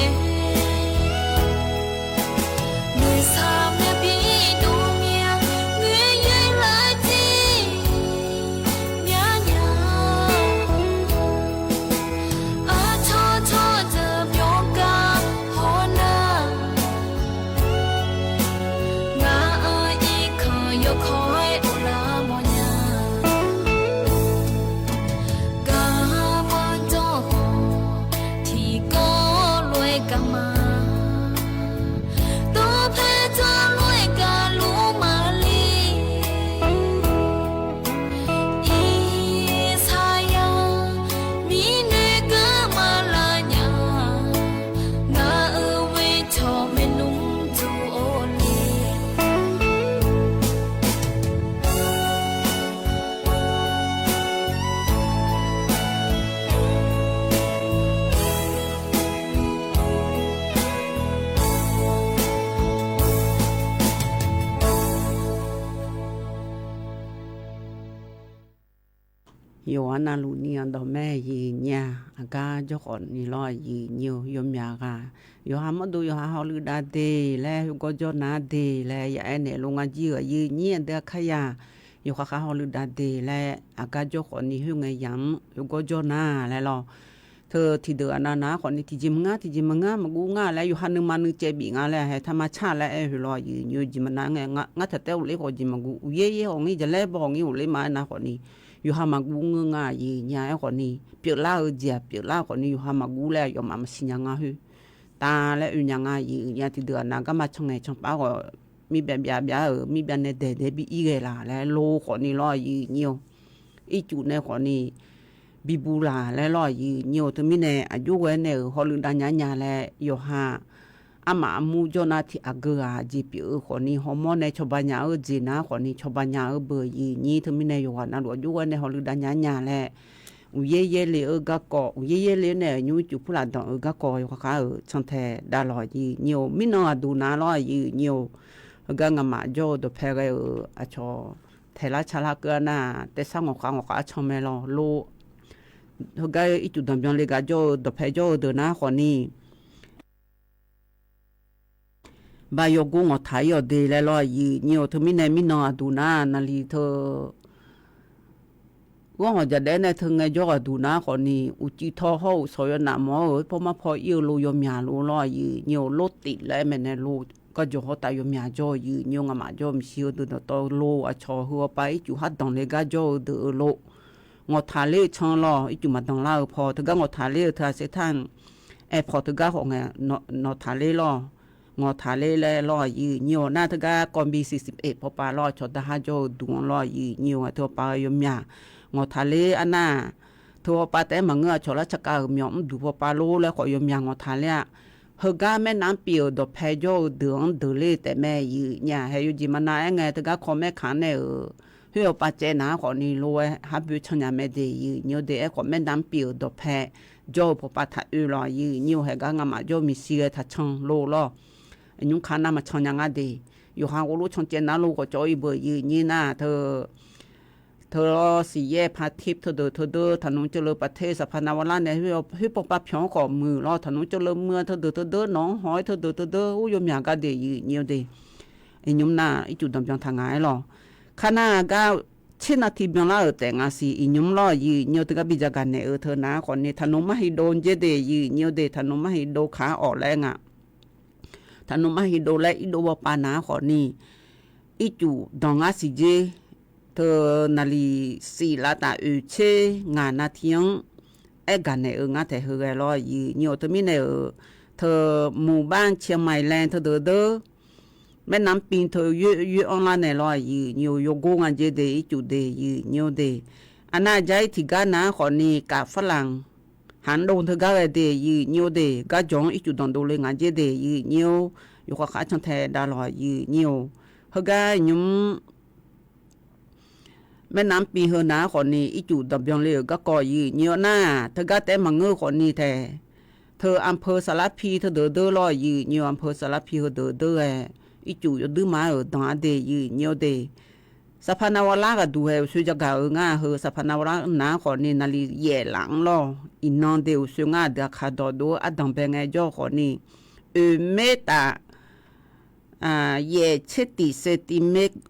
nuisar maqbi dov mya, ngoer yaer lar jir myar nya. Aqcawq cawq deuq byawq gar hawnar, ngaq-euq irkanq yawkawr-aer uvlar mawrnya. Gar maqdawr khawf, tiqkawv lof-aer gar ma. Dawqpae dawq lof-aer gar luf maqle. Irsaqyar mirnae gar maqlar nya. Ngaq-euq ghoer cawq maernmr duq-or le. Yawqha navluf ni-anr dawqmaeq yiq nyir-a. Aqgar jawrkhawf ni lawr yiq nyir-eu yawmyaq ghaq, yawqha mawrdo yawqha hawluiv dav de laer, khoergawr jawr nar de laer ya aer naeq lo nga jir-euq yiq nyir aqdui aqkar ya. Yawqha khar hawluiv dav de laer, aqgar jawrkhawf ni khoerngae yamq-anr khoergawr jawr nar laer lawr. Teu tiqdeuq aqnav nar khawf ni tiqjeq maqngeur tiqjeq maqngeur maqguv nga laer, yawqha nuima nuicaev bif nga laer haeq taq ma car laer aer-eu lawr yiq nyir-eu jeq maqnav ngae, ngar taq taef-aer ghofler khawf jeq maqguv, uqyaer yaer khawf ngir jaqlaer baw ngir ghofler ma aernar khawf ni, yawqha maqguv ngeur nga yiq nyir-a. Aerkhawf ni pyeuflar-eu jeq-aq pyeuflar khawf ni yawqha maqguv laer aqyawfmaf maqsiq nya nga khoer tav laer oe nya nga yiq nyir-a. Tiqdeuq aqnav garma can ngaeq canpar khawf, mirbyav byav byav-euq mirbyav nae daeq daeq bi ir ghae laq laer lo khawf ni lawr yiq nyir-eu ircuf nae khawf ni bibuv laq laer lawr yiq nyir-eu. Teumirnae aqjox ghae nae-euq hawluiv dav nya nya laer yawqha armaf armur jawr nar tiq aqgeu ghaq jeq pyeuf-eu khawf ni hawmawr nae cawba nya-eu jeq nar khawf ni cawba nya-eu beu yiq nyir. Teumirnae yawqghaq navluf aqjox ghae nae hawluiv dav nya nya laer uqyaer yaerle-eu garkawv, uqyaer yaerle nae-euq nymr ircuf purlaf danq-eu garkawv yawqha khar-euq cantae dav lawq yiq nyir-eu. Mirnan aqduq nav lawr yiq nyir-eu. Heugar ngamaf jawr-eu dawqpae ghae-euq aqcawq taeqlar carlar keuv-a nar, taersar ngawqkhav ngawqkhav can mae lawr lo. Heugar ircuf danqbyan le gar jawr-eu dawqpae jawr-eu deuq nar khawf ni, ba yawgor ngawqtaq ir-awq de laer lawr yiq nyir-eu. Teumirnae mirnan aqduq nar naqli teu ghanr hawq jaqdaef nae teu ngaejawr aqduq nar khawf ni, uqcif taw hawr-eu shawq yawnaf mawf-awr-euq paw mar paw ir-eu lo yawmyaq lo lawr yiq nyir-eu. Lortif laer maeqnaeq lo garjawq hawr tav yawmyaq jawr-eu yiq nyir-eu. Ngamaf jawr-eu maqshi-eu deuq dawqtawv lo aqcawq heu-awr pav ircuf har danqle gar jawr-eu deuq-eu lo ngawqtaq ler-eu can lawr. Ircuf maqdanq lar-eu paw teugar ngawqtaq ler-eu teu aqsaer tar-anr airport teugar khawf ngae, nawqtaq ler lawr. Ngawqtaq ler laer lawr yiq nyir-eu nar teugar kawv bi siqsiq eq paw pav lawr cawqdar har jawr-eu duq-anr lawr yiq nyir-eu. Aqteu-awr pav-eu yawmyaq ngawqtaq ler arnar, teu-awr pav taef-aer maqngeur-a cawq lar tsaqkav-euq myawq mrduq paw pav lor laer khawf yawmyaq ngawqtaq ler-a. Heugar maernavmr pif-euq dawqpae jawr-eu deuq-anr deuq ler taef mae yiq nyir-a. Haeq yawjeq maqnav aer ngae teugar kawv maer kaq-anr nae-euq khoer-awr pav caev nar khawf ni lo-aer har boe can nya mae de yiq nyir-eu de. Aerkhawf maernavmr pif-euq dawqpae jawr-eu paw pav taq oe lawr yiq nyir-eu. Haeq gar ngamaf jawr-eu maqshi ghae taq can lo lawr. Nymr ka nar maqcan nya ngar de. Yawqha ghov lof can caev nar lo khawf cawv ir beu yiq nyir nar teu teu lawr siqyaer pav tiv teudeuq teudeur taqnmr ceuv leu pav ter saqpaq nav ghawrlar nae khoer paw pav pyawq-anr khawf muiq lawr. Taqnmr ceuv leu muiq-a teudeuq teudeur nawq-anr haw-aer teudeuq teudeur ur yawmyaq gar de yiq nyir-eu de. Iqnymr nar ircuf danqbyan taq nga-aer lawr. Kar nar gar tser nav tiq byanlar-euq taef nga siq iqnymr lawr yiq nyir-eu. Teugar bi jagaq naeq-eu teu nar khawf ni taqnmr mar hiqdov jaer de yiq nyir-eu de. Taqnmr mar hiqdov kaq-anr awq laer nga. Taqnmr mar hiqdov laer irdov paw pav nar khawf ni ircuf danq ngar siq jer. Teu naqliq siq lavtaf oeq tser ngaq nav tiq-anr aer gaq naeq-eu ngar taeq heu ghae lawr yiq nyir-eu. Teumirnae-euq teu muqbar ciqmaiq laer teudeuq deur maernavmr pif teu yoer anrlar naeq lawr yiq nyir-eu. Yawgor nga jaer de ircuf de yiq nyir-eu de. Aqnav aqja ir tiqgar nar khawf ni kaf farlanq haq-anr dov teugar ghae de yiq nyir-eu de. Garjawq-anr ircuf danqdov le nga jaer de yiq nyir-eu. Yawqha khav cantae dav lawq yiq nyir-eu. Heugar nymr maernavmr pif heu nar khawf ni ircuf danqbyan le-euq garkawv yiq nyir-eu nar, teugar taef-aer maqngeur-eu khawf ni taeq. Teu anpeu saflar pi teudeuq deur lawr yiq nyir-eu. Anpeu saflar pi heudeuq deur ghae ircuf yawduir ma-euq danq-a de yiq nyir-eu de. Saqpaq navwar lar ghaqduq hae uqsoe jagaq-eu ngar heu saqpaq navwar lar nar khawfni naqli yaef laf-anr lawr. Iqnan de uqsoe ngar aqdui aqkaq dawqdov-eu ardanq bae ngae jawr-eu khawfni, oeq mer taf yaef tser tiq centimeter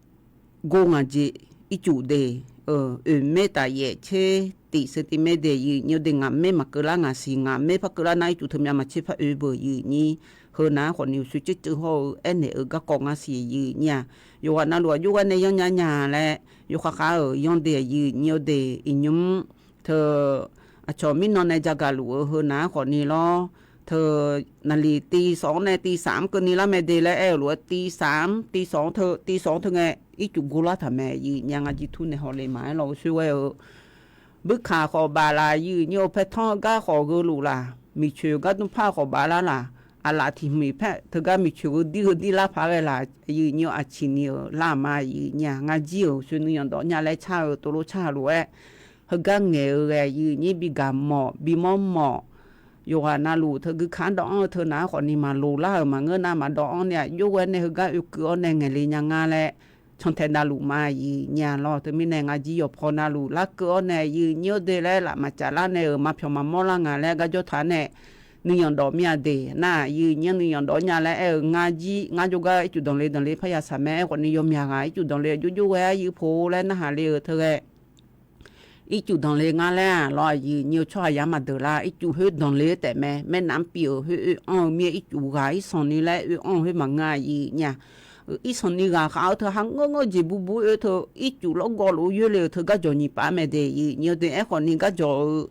gor ngaq jeq ircuf de. Oeq mer taf yaef tser tiq centimeter de yif nyir-eu de ngaq mer maqkeuv lar ngaq siq, ngaq mer par keuv lar nar ircuf teumyav maqtser par oe beuq yif nyir. Heu nar khawfni uqsoe ceuvceuv hawr-eu aernaeq-eu garkawv ngar siq yif nyir-a. Yawqghaq navluf aqjox ghae nae yanrnya nya laer yawkhav khav-euq yanr de yif nyir-eu de iqnymr teu aqcawq mirnan nae jagaq luf-eu heu nar khawfni lawr. Teu naqli tiv sawq-anr nae tiv saq-anr keuvni lar mae de laer aer-euq lof-aer tiv saq-anr tiv sawq-anr teu tiv sawq-anr teu ngae ircuf gor lar taq mae yif nyir-a. Ngar jir tur nae hawle maqaer lawr uqsoe ghae-eu Buirkaq khawf baf laf yif nyir-eu paertanr-eu gar khawf gheuluf laf, miqcoeq gar dmrpar khawf baf lar laf, aqlaf tiq hmq paer teugar miqcoeq gheudir gheudir lar paq ghae laf yif nyir-eu aqciq ni-euq lar ma yif nyir-a. Ngar jir-euq uqsoe nuiyanq dawq nya laer car-eu tov lof car lof-aer, heugar ngaeq-eu ghae yif nyir bi gaq mawf bi mawr mawf. Yawqghaq navluf teu guikaq-anr dawv-anr-eu teu nar khawfni maqloq lar-euq maqngeur nar maqdawv-anr ni aqjox ghae nae heugar oekeuv-awr nae ngaeq le nya ngar laer cantae navluf ma yif nyir-a lawr. Teumirnae ngar jir yawqpaw navluf larkeuv-awr nae yif nyir-eu de laer laf maqcaf lar nae-euq maqpyawq maqmawr lar nga laer garjawr taq nae nuiyanq dawq mir-a de nar yif nyir-anr nuiyanq dawq nya laer aer-eu ngar jir ngar jawrgar ircuf danqle danqle parya saq mae aer khawfni yawmyaq ghaq ircuf danqle jovjov ghae-ar yif poq laer narhaq le-euq teu ghae ircuf danqle ngar laer-aq lawr yif nyir-eu tsawrhaq yar maqdeuq lar ircuf khoer danqle-eu taef mae. Maernavmr piv-euq khoer oe-anr-eu mir-aer ircuf ghaq irsanq ni laer oe-anr-eu khoer maqngeur-a yif nyir-a. Irsanq ni ghaq khav-eu teu ha ngeur ngeur jeq bur bur oe teu ircuf lawrgawv lof-aer yoerle-euq teu garjawq nyiq paf mae de yif nyir-eu de aerkhawfni garjawq-eu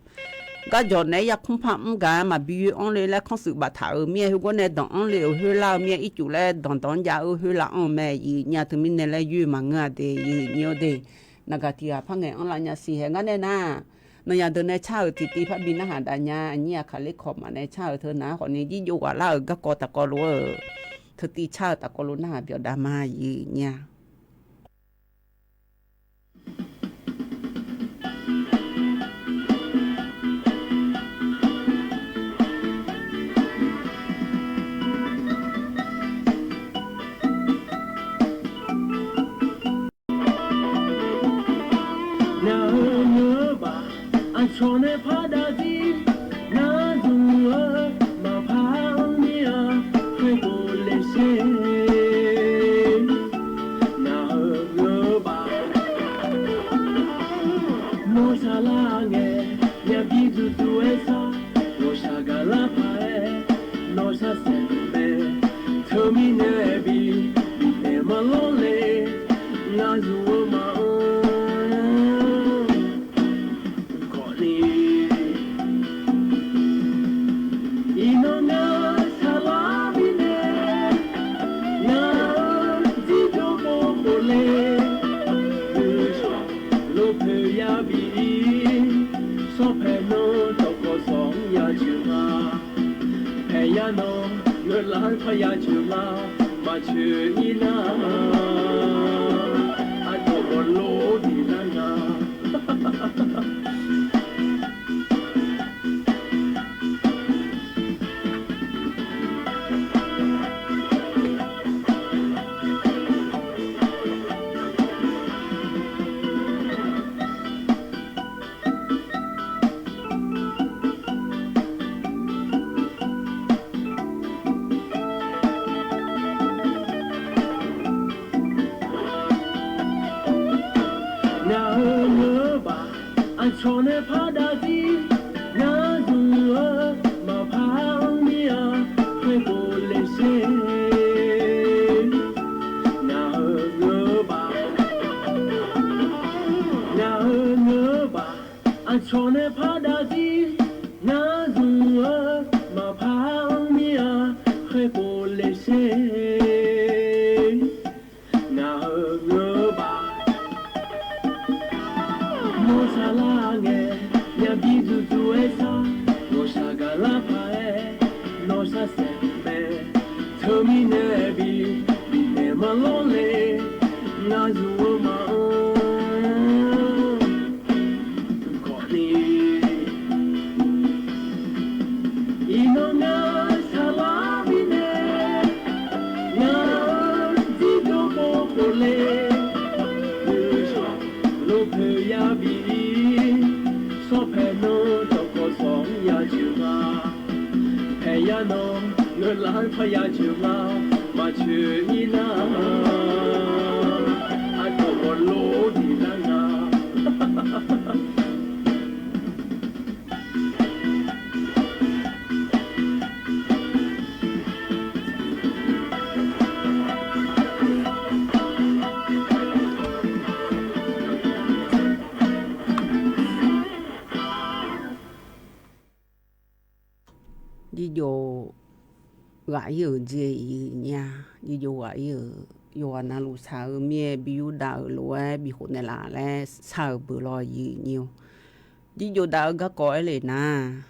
garjawq naeq-aer yarkmr par mr gaq-aer maqbi yoer-anr le laer kanrshuif baftaq-euq mir-aer khoergawr nae danq-anr le-euq khoer lar-eu mir-aer ircuf laer danqdanq-anr jav-eu khoer lar-anr-eu mae yif nyir-a. Teumirnae laer yoer maqngeur-a de yif nyir-eu de. Naqgaq tiq ghaq par ngaeq-anr lavnya siq hae ngar nae nar, nanyaf deuq nae car-euq tiqtiv parbi narhaq dav nya aqnyir aqkaq ler kawq maf nae car-euq teu nar khawfni jirjov ghaq lar-euq garkawv tafkawv lof-eu teutiv car-euq tafkawv lof narhaq byawq dav ma yif nyir-a. Ngaq-euq ngeur-eu baq aqcawq nae par dav dir, ngar zmq-eu maqpar-anr mir-a, khoerbof le sher. Ngaq-euq ngeur-eu baq nawr sharlar ngae, myavbi duidui-aer shar, ghawqshaq gaqlar paq-aer nawr shar saef mae. Teumirnae bi bifnaeq maqlawr le, ngar zmq-eu maqanr khawfni, iqnan ngar sharlar mirnae, ngar-eu jirjov bof khof le, guishawq lopoeq yabi-ir, shawrpae nan dawqkawq sawq-anr ya joeq ma. Paeqya nan ngeur lar-eu parya joeq ma. Maqcoeq-ir nar, aqcawq gawqlof-aer diq lar nga. Ngaq-euq ngeur-eu baq aqcawq nae par dav dir, ngar zmq-eu maqpar-anr mir-a, khoerbof le sher. Ngaq-euq ngeur-eu baq, ngaq-euq ngeur-eu baq aqcawq nae par dav dir, ngar zmq-eu maqpar-anr mir-a, khoerbof le sher. Ngaq-euq ngeur-eu baq nawr sharlar ngae, myavbi duidui-aer shar, ghawqshaq gaqlar paq-aer nawr shar saef mae. Teumirnae bi bifnaeq maqlawr le, ngar zmq-eu maqanr khawfni, iqnan ngar sharlar mirnae, ngar-eu jirjov bof khof le, Yar nawr ngeur lar-eu parya jeuq ma, maqcoeq-ir nar, aqkawq ghawqlor diq lar nga. Jirjof ghaq-ir-euq jeq-iq nyir-a. Jirjof ghaq-ir-euq yawqghaq navluf shaq-eu mir-aer bi yurdav-euq lof-aer bikhof naeqlaf laer shar-euq beuq lawr aqyuif nyir-or. Jirjof dav-eu garkawv aer le nar,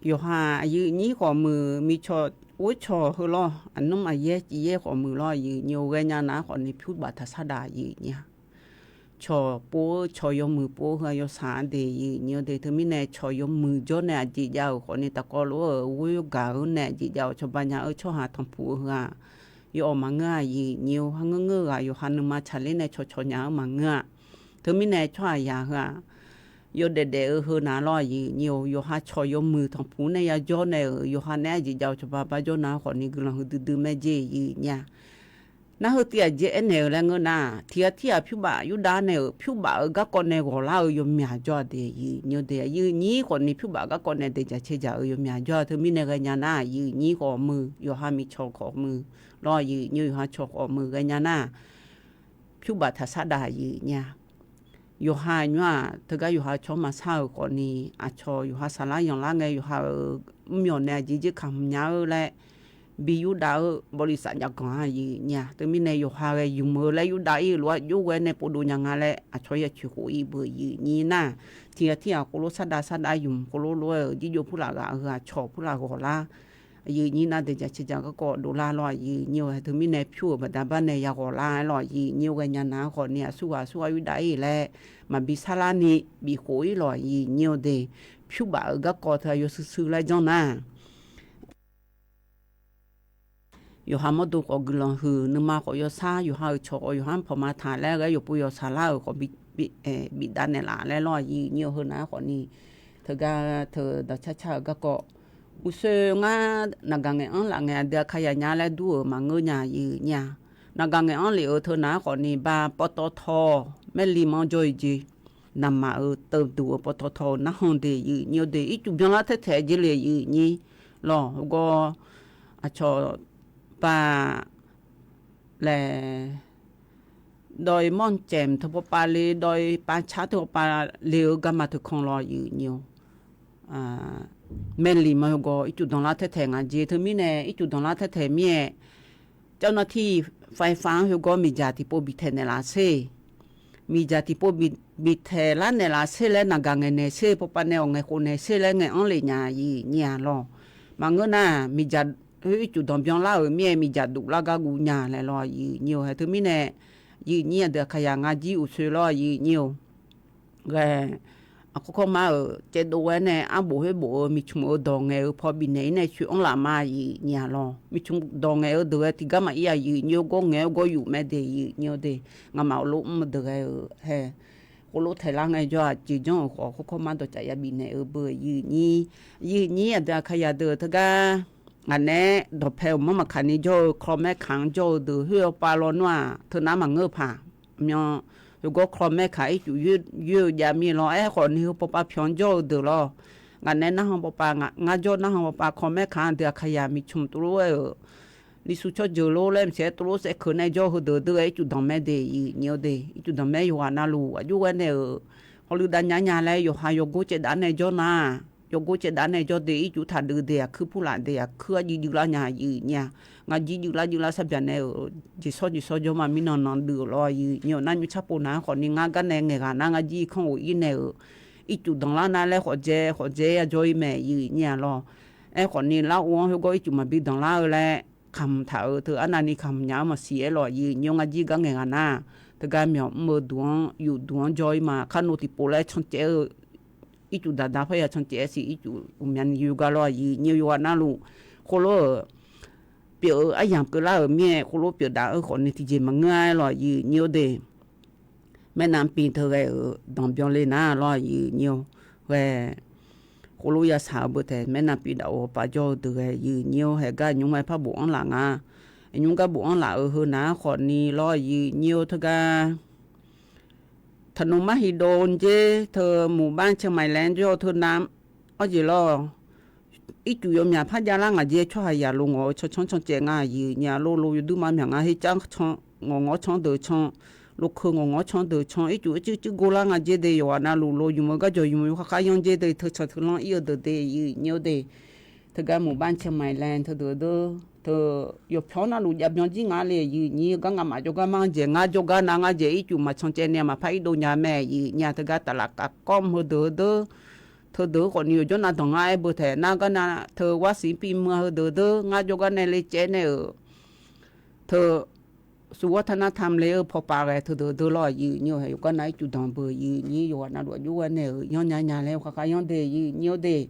yawqha aqyuif nyir khawf muiq, micaw ghoercaw heu lawr, aqnmr aqyaer cifyaer khawf muiq lawr aqyuif nyir-or. Ghaenya nav-aer khawfni pyur baf taq sar dav aqyuif nyir-a. Cawq pov-eu cawq yawmuiq pov-eu heu-aq yawsaq-a de aqyuif nyir-or de. Teumirnae cawq yawmuiq jawr nae aqjeq jav-euq khawfni taqkawv lof-aer ghoergaq-eu nae aqjeq jav-euq cawba nya-eu tsawrhaq tanqpuq-eu heu-aq, yawawq maqngeur-a aqyuif nyir-or. Harngeur ngeur-eu ghaq yawqha nuima tsaqler nae cawqcawq nya-eu maqngeur-a. Teumirnae tsawrhaq yaq heu-aq, yawdaef daef-eu heu nav lawr aqyuif nyir-or. Yawqha cawq yawmuiq tanqpuq nae yajawr nae-euq yawqha nae aqjeq jav-euq cawba bar jawr nav-aer khawfni guiqlanq huiqdui dui mae jeq aqyuif nyir-a. Nar heu tiv aqjeq aernaeq-eu laer ngeur nar, tiq ghaq tir-aq pyur baf yurdav nae-euq pyur baf-eu garkawv nae ghawqlar-eu yawmyaq jawr-a de aqyuif nyir-or de. Aqyuif nyir khawfni pyur baf garkawv nae daeqjaq caeqjaq-eu yawmyaq jawr-a. Teumirnae ghaenya nar aqyuif nyir khawf muiq, yawqha micaw khawf muiq lawr aqyuif nyir-or. Yawqha cawq khawf muiq ghaenya nar, pyur baf taq sar dav aqyuif nyir-a. Yawqha nymr-aq teugar yawqha cawq maqsar-euq khawfni, aqcawq yawqha saflar yanqlar ngae yawqha-euq mrmyawq nae aqjeq jeq kamq nya-eu laer bi yurdav-eu bawlisaf jav ganq-a aqyuif nyir-a. Teumirnae yawqha ghae ymq-eu laer yurdav-ir-eu lof-aer jov ghae nae povdov nya nga laer aqcawq ya coeq khof-ir beu aqyuif nyir nar, tiq ghaq tir-aq khoerlof sar dav sar dav ymq khoerlof lof-aer-euq jirjof purlaf ghaq heu-aq cawq purlaf ghawqlar aqyuif nyir nar daeqjaq caeqjaq garkawv dovlar lawr aqyuif nyir-or. Hae teumirnae pyur-euq baqda bar nae ya ghawqlar-aer lawr aqyuif nyir-or. Ghaenya nar khawfni aqsurghaq aqsurghaq yurdav-ir laer maqbi sarlar ni bikhof-ir lawr aqyuif nyir-or de. Pyur baf-euq garkawv teu-aq yawshuir shuir laer janr nar, yawqha mawrdo khawf guiqlanq huiq, nuima khawf yawsar, yawqha-euq cawq khawf yawqha-anr pawqma taq laer ghae yawqpov yawqshaq lar-euq khawf bif dav naeqlaf laer lawr aqyuif nyir-or. Heu nav-aer khawfni teugar teu dawqcar car-euq garkawv uqshoe ngar naqgaq ngaeq-anr laf ngae aqdui aqkaqyaq nya laer dur-euq maqngeur nya aqyuif nyir-a. Naqgaq ngaeq-anr lef-euq teu nav-aer khawfni ba pawtawv tawq maerli manr jawr-eu jeq, naqmaq-euq teuduq-eu pawtawv tawq-eu narhan de aqyuif nyir-or de. Ircuf byanlar taertaeq jeq le aqyuif nyir lawr. Heugar aqcawq ba laer dawq-iq mawrcaeq teu pawpav le, dawq-iq pavcar teu pawpav le-eu garma teukanq lawr aqyuif nyir-or. Maerli manr heugar ircuf danqlar taertaeq ngaq jeq. Teumirnae ircuf danqlar taertaeq mir-aer, เจ้าหน้าที่ไฟฟ้า-anr heugar miqdzaq tiqpov bitaeq naeqlaf sher. Miqdzaq tiqpov bitaeq lar naeqlaf sher laer naqgaq ngaeq naeq sher pawpav nae awq ngaeq khof naeq sher laer ngaeq-anr lef nya aqyuif nyir-a lawr. Maqngeur nar miqdzaq khoer ircuf danqbyan lar-euq mir-aer miqdzaq duf lar gar guv nya laer lawr aqyuif nyir-or. Hae teumirnae aqyuif nyir aqdui aqkaqyaq ngar jir uqshoe lawr aqyuif nyir-or. Ghae aqkawr kawrmar-euq caevdov ghae nae arbof khoerbof-eu miqcmq-eu dawq ngaeq-eu paw bifnaeq-ir nae coeq-anr laf ma aqyuif nyir-a lawr. Miqcmq dawq ngaeq-eu deuq ghae tiqgar maqir aqyuif nyir-or. Gawr ngaeq-aer gawr yuf mae de aqyuif nyir-or de. Ngamaf heulof mr-eu deuq ghae-euq hae khoerlof taeq lar ngae jawr-aq jeq janr-euq khawf aqkawr kawrmar dawqcaf ya bifnaeq-eu beu aqyuif nyir. Aqyuif nyir aqdui aqkaqyaq deuq teugar ngaq naeq-aer dawqpae uqmanr maqkaq ni jawr-eu คลองแม่ขัง jawr-eu deuq khoer-awr pav lawnmr-aq teunav maqngeur-eu paq myan. Heugar คลองแม่ขัง ircuf yoer-eu jav mir lawr. Aerkhawf ni heu pawpav pyanq jawr-eu deuq lawr. Ngaq naeq-aer narhan pawpav ngar jawr narhan pawpav คลองแม่ขัง aqdui aqkaqyaq miqcmq tov lof-aer-euq lifsur tsawrjeuq lor laer maqsiq-aer tov lof saevkeuq nae jawr-eu heudeuq deuq ghae ircuf danqmae de aqyuif nyir-or de. Ircuf danqmae yawqghaq navluf aqjox ghae nae-euq hawlui dav nya nya laer yawqha yawgor caevdav nae jawr nar, yawgor caevdav nae jawr de ircuf taqdui de aqkuir purlaf de aqkuir arjuif juif lar nya aqyuif nyir-a. Ngar jir juif lar juif lar sharbyaq nae-euq jeqshawr jeqshawr jawr ma mirnan nan duiv-euq lawr aqyuif nyir-or. Nar nymr carpov nav-aer khawfni ngar gar nae ngaeqghaq nar ngar jir irkanr ghof-ir nae-euq ircuf danqlar nar laer khawf dzae khawf dzae ya jawr-ir mae aqyuif nyir-a lawr. Aerkhawfni larghov-anr heugar ircuf maqbi danqlar-eu laer kamq taq-euq teu arnavni kamq nya-anr maqsiq-aer lawr aqyuif nyir-or. Ngar jir gar ngaeqghaq nar teugar myawq mr-eu duq-anr yuf duq-anr jawr-ir ma. Kar nov tiqpov laer can caev-eu ircuf daqda parya can caev-aer siq ircuf uqmyani yur gar lawr aqyuif nyir-or. Yawqghaq navluf khoerlof-euq pyeuf-eu aryamq keuvlar-euq mir-aer khoerlof pyeuf daf-eu khawfni tiqjeq maqngeur-a-aer lawr aqyuif nyir-or de. Maernav pi teu ghae-euq danqbyan le nar lawr aqyuif nyir-or. Ghae Khoerlof yasaq-eu beu taef maernav pidaf-eu paf jawr-eu deuq ghae, aqyuif nyir-or, haeq gar nymr-aer par bofanr laf nga. Nymr gar bofanr laf-euq heu nav-aer khawfni lawr, aqyuif nyir-or, teugar taqnmr mar hiqdov dzer teu muqbanr caer maqlaer jawr-eu teu nav, awr jeq lawr, ircuf yawmyaq par javlar ngaq dzer tsawrhaq yaq lof ngawq-eu cancanr cancaev nga, aqyuif nyir-a, lov lov yawdur mar myaq nga, her car can, ngawq ngawr can deuq can, lov keuv ngawq ngawr can deuq can, ircuf ircuir cuir gor lar nga dzer de, yawqghaq navluf lov ymq-eu garjawq ymq yawkhav khav yanr dzer de, teucanq teulanr ir-eu deuq de, aqyuif nyir-or de. Teugar muqbanr caer maqlaer teudeuq deur teu yawpyawq navluf jav byan jir nga le, aqyuif nyir-or, gar ngamaf jawrgar mar dzaeq, ngar jawrgar nav ngar dzaeq, ircuf maqcan caev nae maqpar irdov nya mae, aqyuif nyir-a, teugar taflaf kaf kawr mq heudeuq deur teudeuq khawfni yawqjawr nav danq ngar aer beu taef nar gar nav teu war siq pir mr-a heudeuq deur ngar jawrgar nae le caev nae-euq teu suwar tar nar tam le-eu pawpav ghae teudeuq deur lawr, aqyuif nyir-or, haeq yawqgar nav ircuf danq beu, aqyuif nyir yawqghaq navluf aqjox ghae nae-euq yanr nya nya laer yawkhav khav yanr de, aqyuif nyir-or de.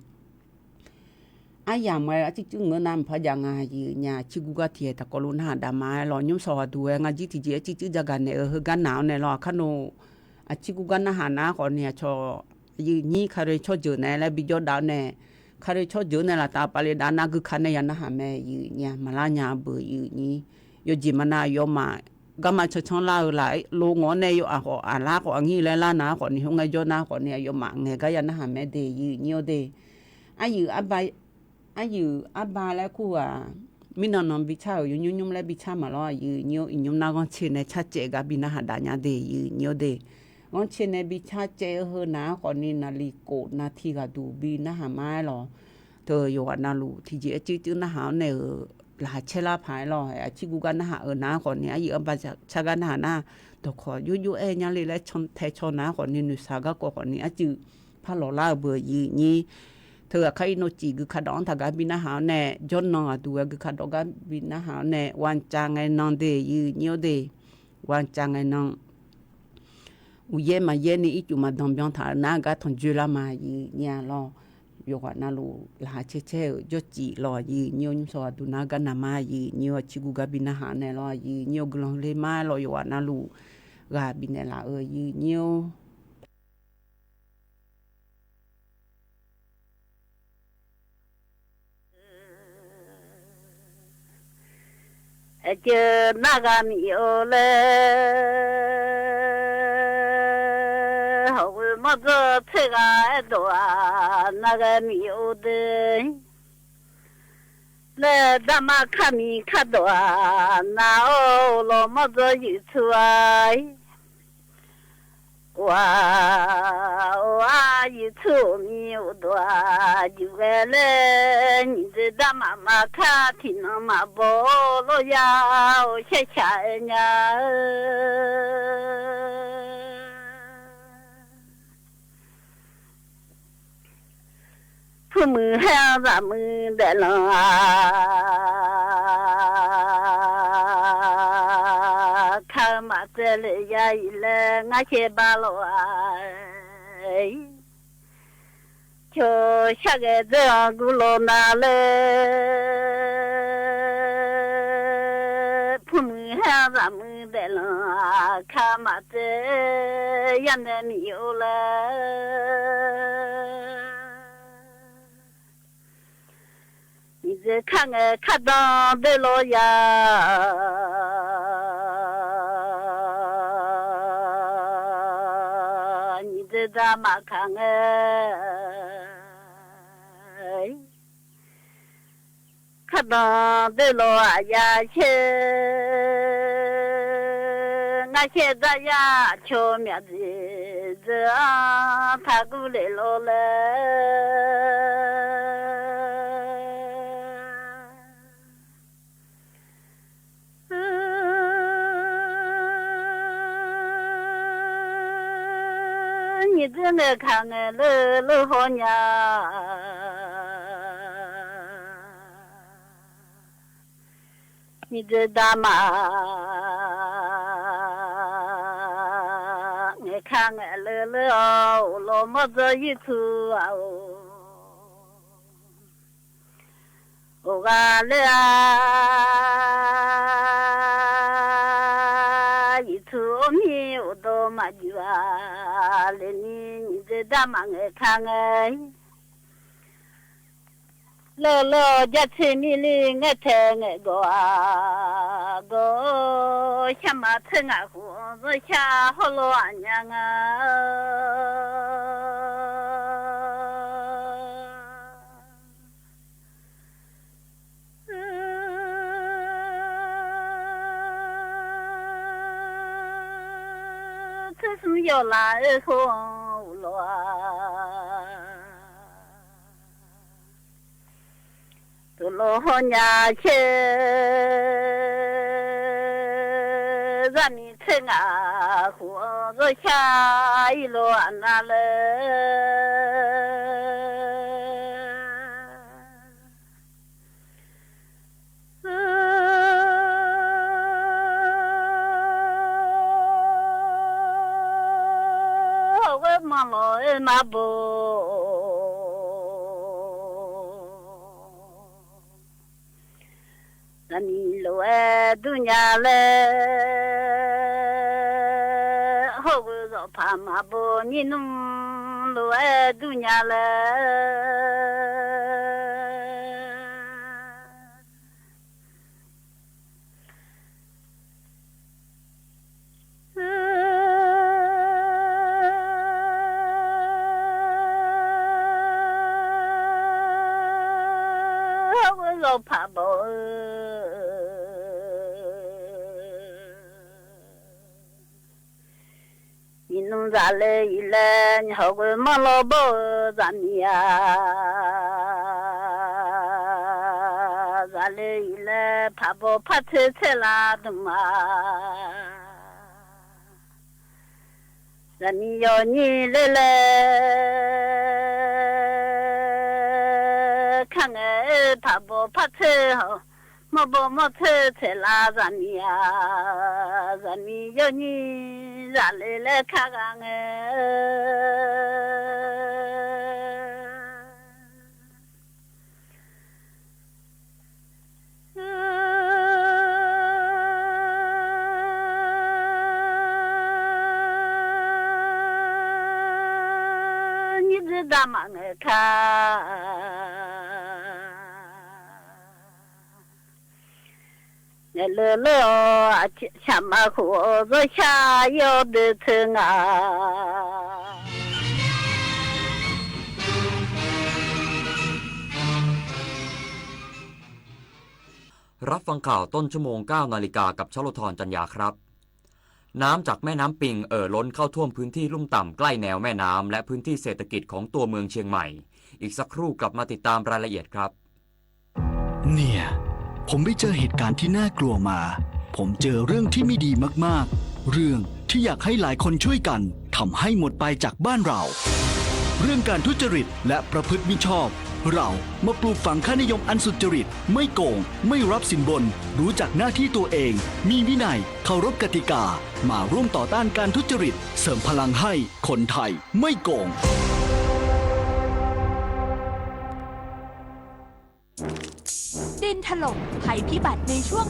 Aryamq-aer arcuir cuir ngeur nar maqpar jav nga, aqyuif nyir-a, aqcir gurgar tiq aer taqkawv lof narhaq daf ma-aer lawr, nymr sawq ghaqduq-aer ngar jir tiqjeq arcuir cuir jav gaq naeq-eu heugar nav-awr nae lawr, aqkar nawr aqcir gurgar narhaq nar khawfni aqcawq aqyuif nyir Kali tsawrjeuq nae laer bijawr dav-awr nae, Kali tsawrjeuq nae laftav pavle dav nar guika nae ya narhaq mae, aqyuif nyir-a, maqlar nya beu, aqyuif nyir. Yawjeq maqnav aqyawfmaf garma cancanr lar-eu laf, lof ngawq-awr nae yawf aqkhawf aqlar khawf aqnyir laer lar nav-aer khawfni, hawr ngaejawr nar khawfni aqyawfmaf ngaeq gar ya narhaq mae de, aqyuif nyir-or de. Aryuif arba, aryuif arba laer kur-aq, mirnan nan bi car-euq yawqnymr nymr laer bi car maqlawr, aqyuif nyir-or, iqnymr nar ghanrcae nae carcaev gar bi narhaq daf nya de, aqyuif nyir-or de. Ghanrcae nae bi carcaev-eu heu nav-aer khawfni naqliq kof navtiq ghaqduq bi narhaq ma-aer lawr, teu yawqghaq navluf tiqjeq arcuir cuir narhaq-awr nae-euq laqkhaq caer lar paq-aer lawr, aqcir gurgar narhaq-euq nav-aer khawfni aryuif arba car gar narhaq nar, dawqkawq jov jov-aer nya le laer tae caw nav-aer khawfni noeqshaq garkawv khawfni arcuiv par lawq lar-eu beu, aqyuif nyir. Teu aqkar ir nov cif guika dawq-anr taq gar bi narhaq-awr nae, jawrnan ghaqduq-aer guika dawq gar bi narhaq-awr nae, ghaqcav ngae nan de, aqyuif nyir-or de. Ghaqcav ngae nan uqyaer maqyaer ni ircuf maqdanq byan taq-eu nar gar tanqjoe lar ma, aqyuif nyir-a lawr. Yawqghaq navluf laqkhaq caer caer-euq jawrcif lawr, aqyuif nyir-or, nymr sawq ghaqduq nar gar nav ma, aqyuif nyir-or, aqcir gurgar bi narhaq nae lawr, aqyuif nyir-or, guiqlanq le ma-aer lawr, yawqghaq navluf ghaq bifnaeq laf-euq, aqyuif nyir-or. Aqceuv narghaq miq-or laer, hawqghoe mawrdzawr tser ghaq aerdawq-aq, narghaq miq-or de laer, darma kar miq kardawq-aq, nar-awr lawq mawrdzawr yuif tsur-a. Or-aq, or-aq, yuif tsur-euq miq uqdawq-aq, juq ghae laer, nyiq dzoeq darmaf maqkar tiqnan maqbaw-awr lawr ya-awr shaershaq-aer nya-eu. Purmuiq haer-anr zaqmuiq daeflanq-aq, kar-eu maqtsaev le ya-iq laer ngar shaer bar lawq-aq. Cawq shar ghae dzer-anr guv lawq na laer, purmuiq haer-anr zaqmuiq daeflanq-aq, kar-eu maqtsaev yarnae miq-or laer. Nyiq dzoeq kar ngae kardan doer lawr ya. Nyiq dzoeq darmaf kaq ngae kardan doer lawr aqya shaer. Ngar shaer dzar yar aqcawq myaq dzoeq dzoeq-anr taqguv lef lawr laer. Nyiq dzoeq ngae kaq ngae leur leur hawr nya. Nyiq dzoeq darmaf ngae kaq ngae leur leur-awr, uqlawq mawrdzawr yir tsu-aq-or. Oq ghaq ler-aq, yiqtsu or mir uqdawq maqjuif-aq, leni nyiq dzoeq darmaf ngae kaq ngae-ir. Lawrlawr jartser mirli ngaer tae ngaeqgawv-aq, gawv-awr sharma tser ngaq khof-anr zanrshar hawrlawr aqnya nga. Tser smr yawlaf oer khoer-anr uqlawq-a. Tuvlof hawnya caer, zaqmiq tser ngaq khof-anr zanrshar irlawq aqnav laer. Hawghoer manq lawq-aer maqbof, zaqmiq lof-aer durnya laer. Hawghoer zawqpaq maqbof, nyir nmr lof-aer durnya laer. Hawghoer zawqpaq baw-eu, nyiq nmr zaqle iq laer, hawghoer manq lawq baw-eu zaqmiq-aq, zaqle iq laer paqbaw partser tsaerlar dmq-a. Zaqmiq yawnyir ler laer kar ngae-aer, paqbaw partser hawq, mawrbaw mawrtser tsaerlar zaqmiq-aq, zaqmiq yawnyir zaqle laer kar ghaq ngae. Nyir dzer damaf ngae kar, ngaeq leu leur-awr, aqsaqma khof-awr zanrshar ir-awr doe teu nga. รับฟังข่าวต้นชั่วโมง เก้านาฬิกา กับชลธร จันยาครับ น้ำจากแม่น้ำปิงเอ่อล้นเข้าท่วมพื้นที่ลุ่มต่ำใกล้แนวแม่น้ำและพื้นที่เศรษฐกิจของตัวเมืองเชียงใหม่ อีกสักครู่กลับมาติดตามรายละเอียดครับ เนี่ย ผมไปเจอเหตุการณ์ที่น่ากลัวมา ผมเจอเรื่องที่ไม่ดีมากๆ เรื่องที่อยากให้หลายคนช่วยกัน ทำให้หมดไปจากบ้านเรา เรื่องการทุจริตและประพฤติมิชอบ เรามาปลูกฝังค่านิยมอันสุจริต ไม่โกง ไม่รับสินบน รู้จักหน้าที่ตัวเอง มีวินัย เคารพกติกา มาร่วมต่อต้านการทุจริต เสริมพลังให้คนไทยไม่โกง ดินถล่ม ภัยพิบัติในช่วง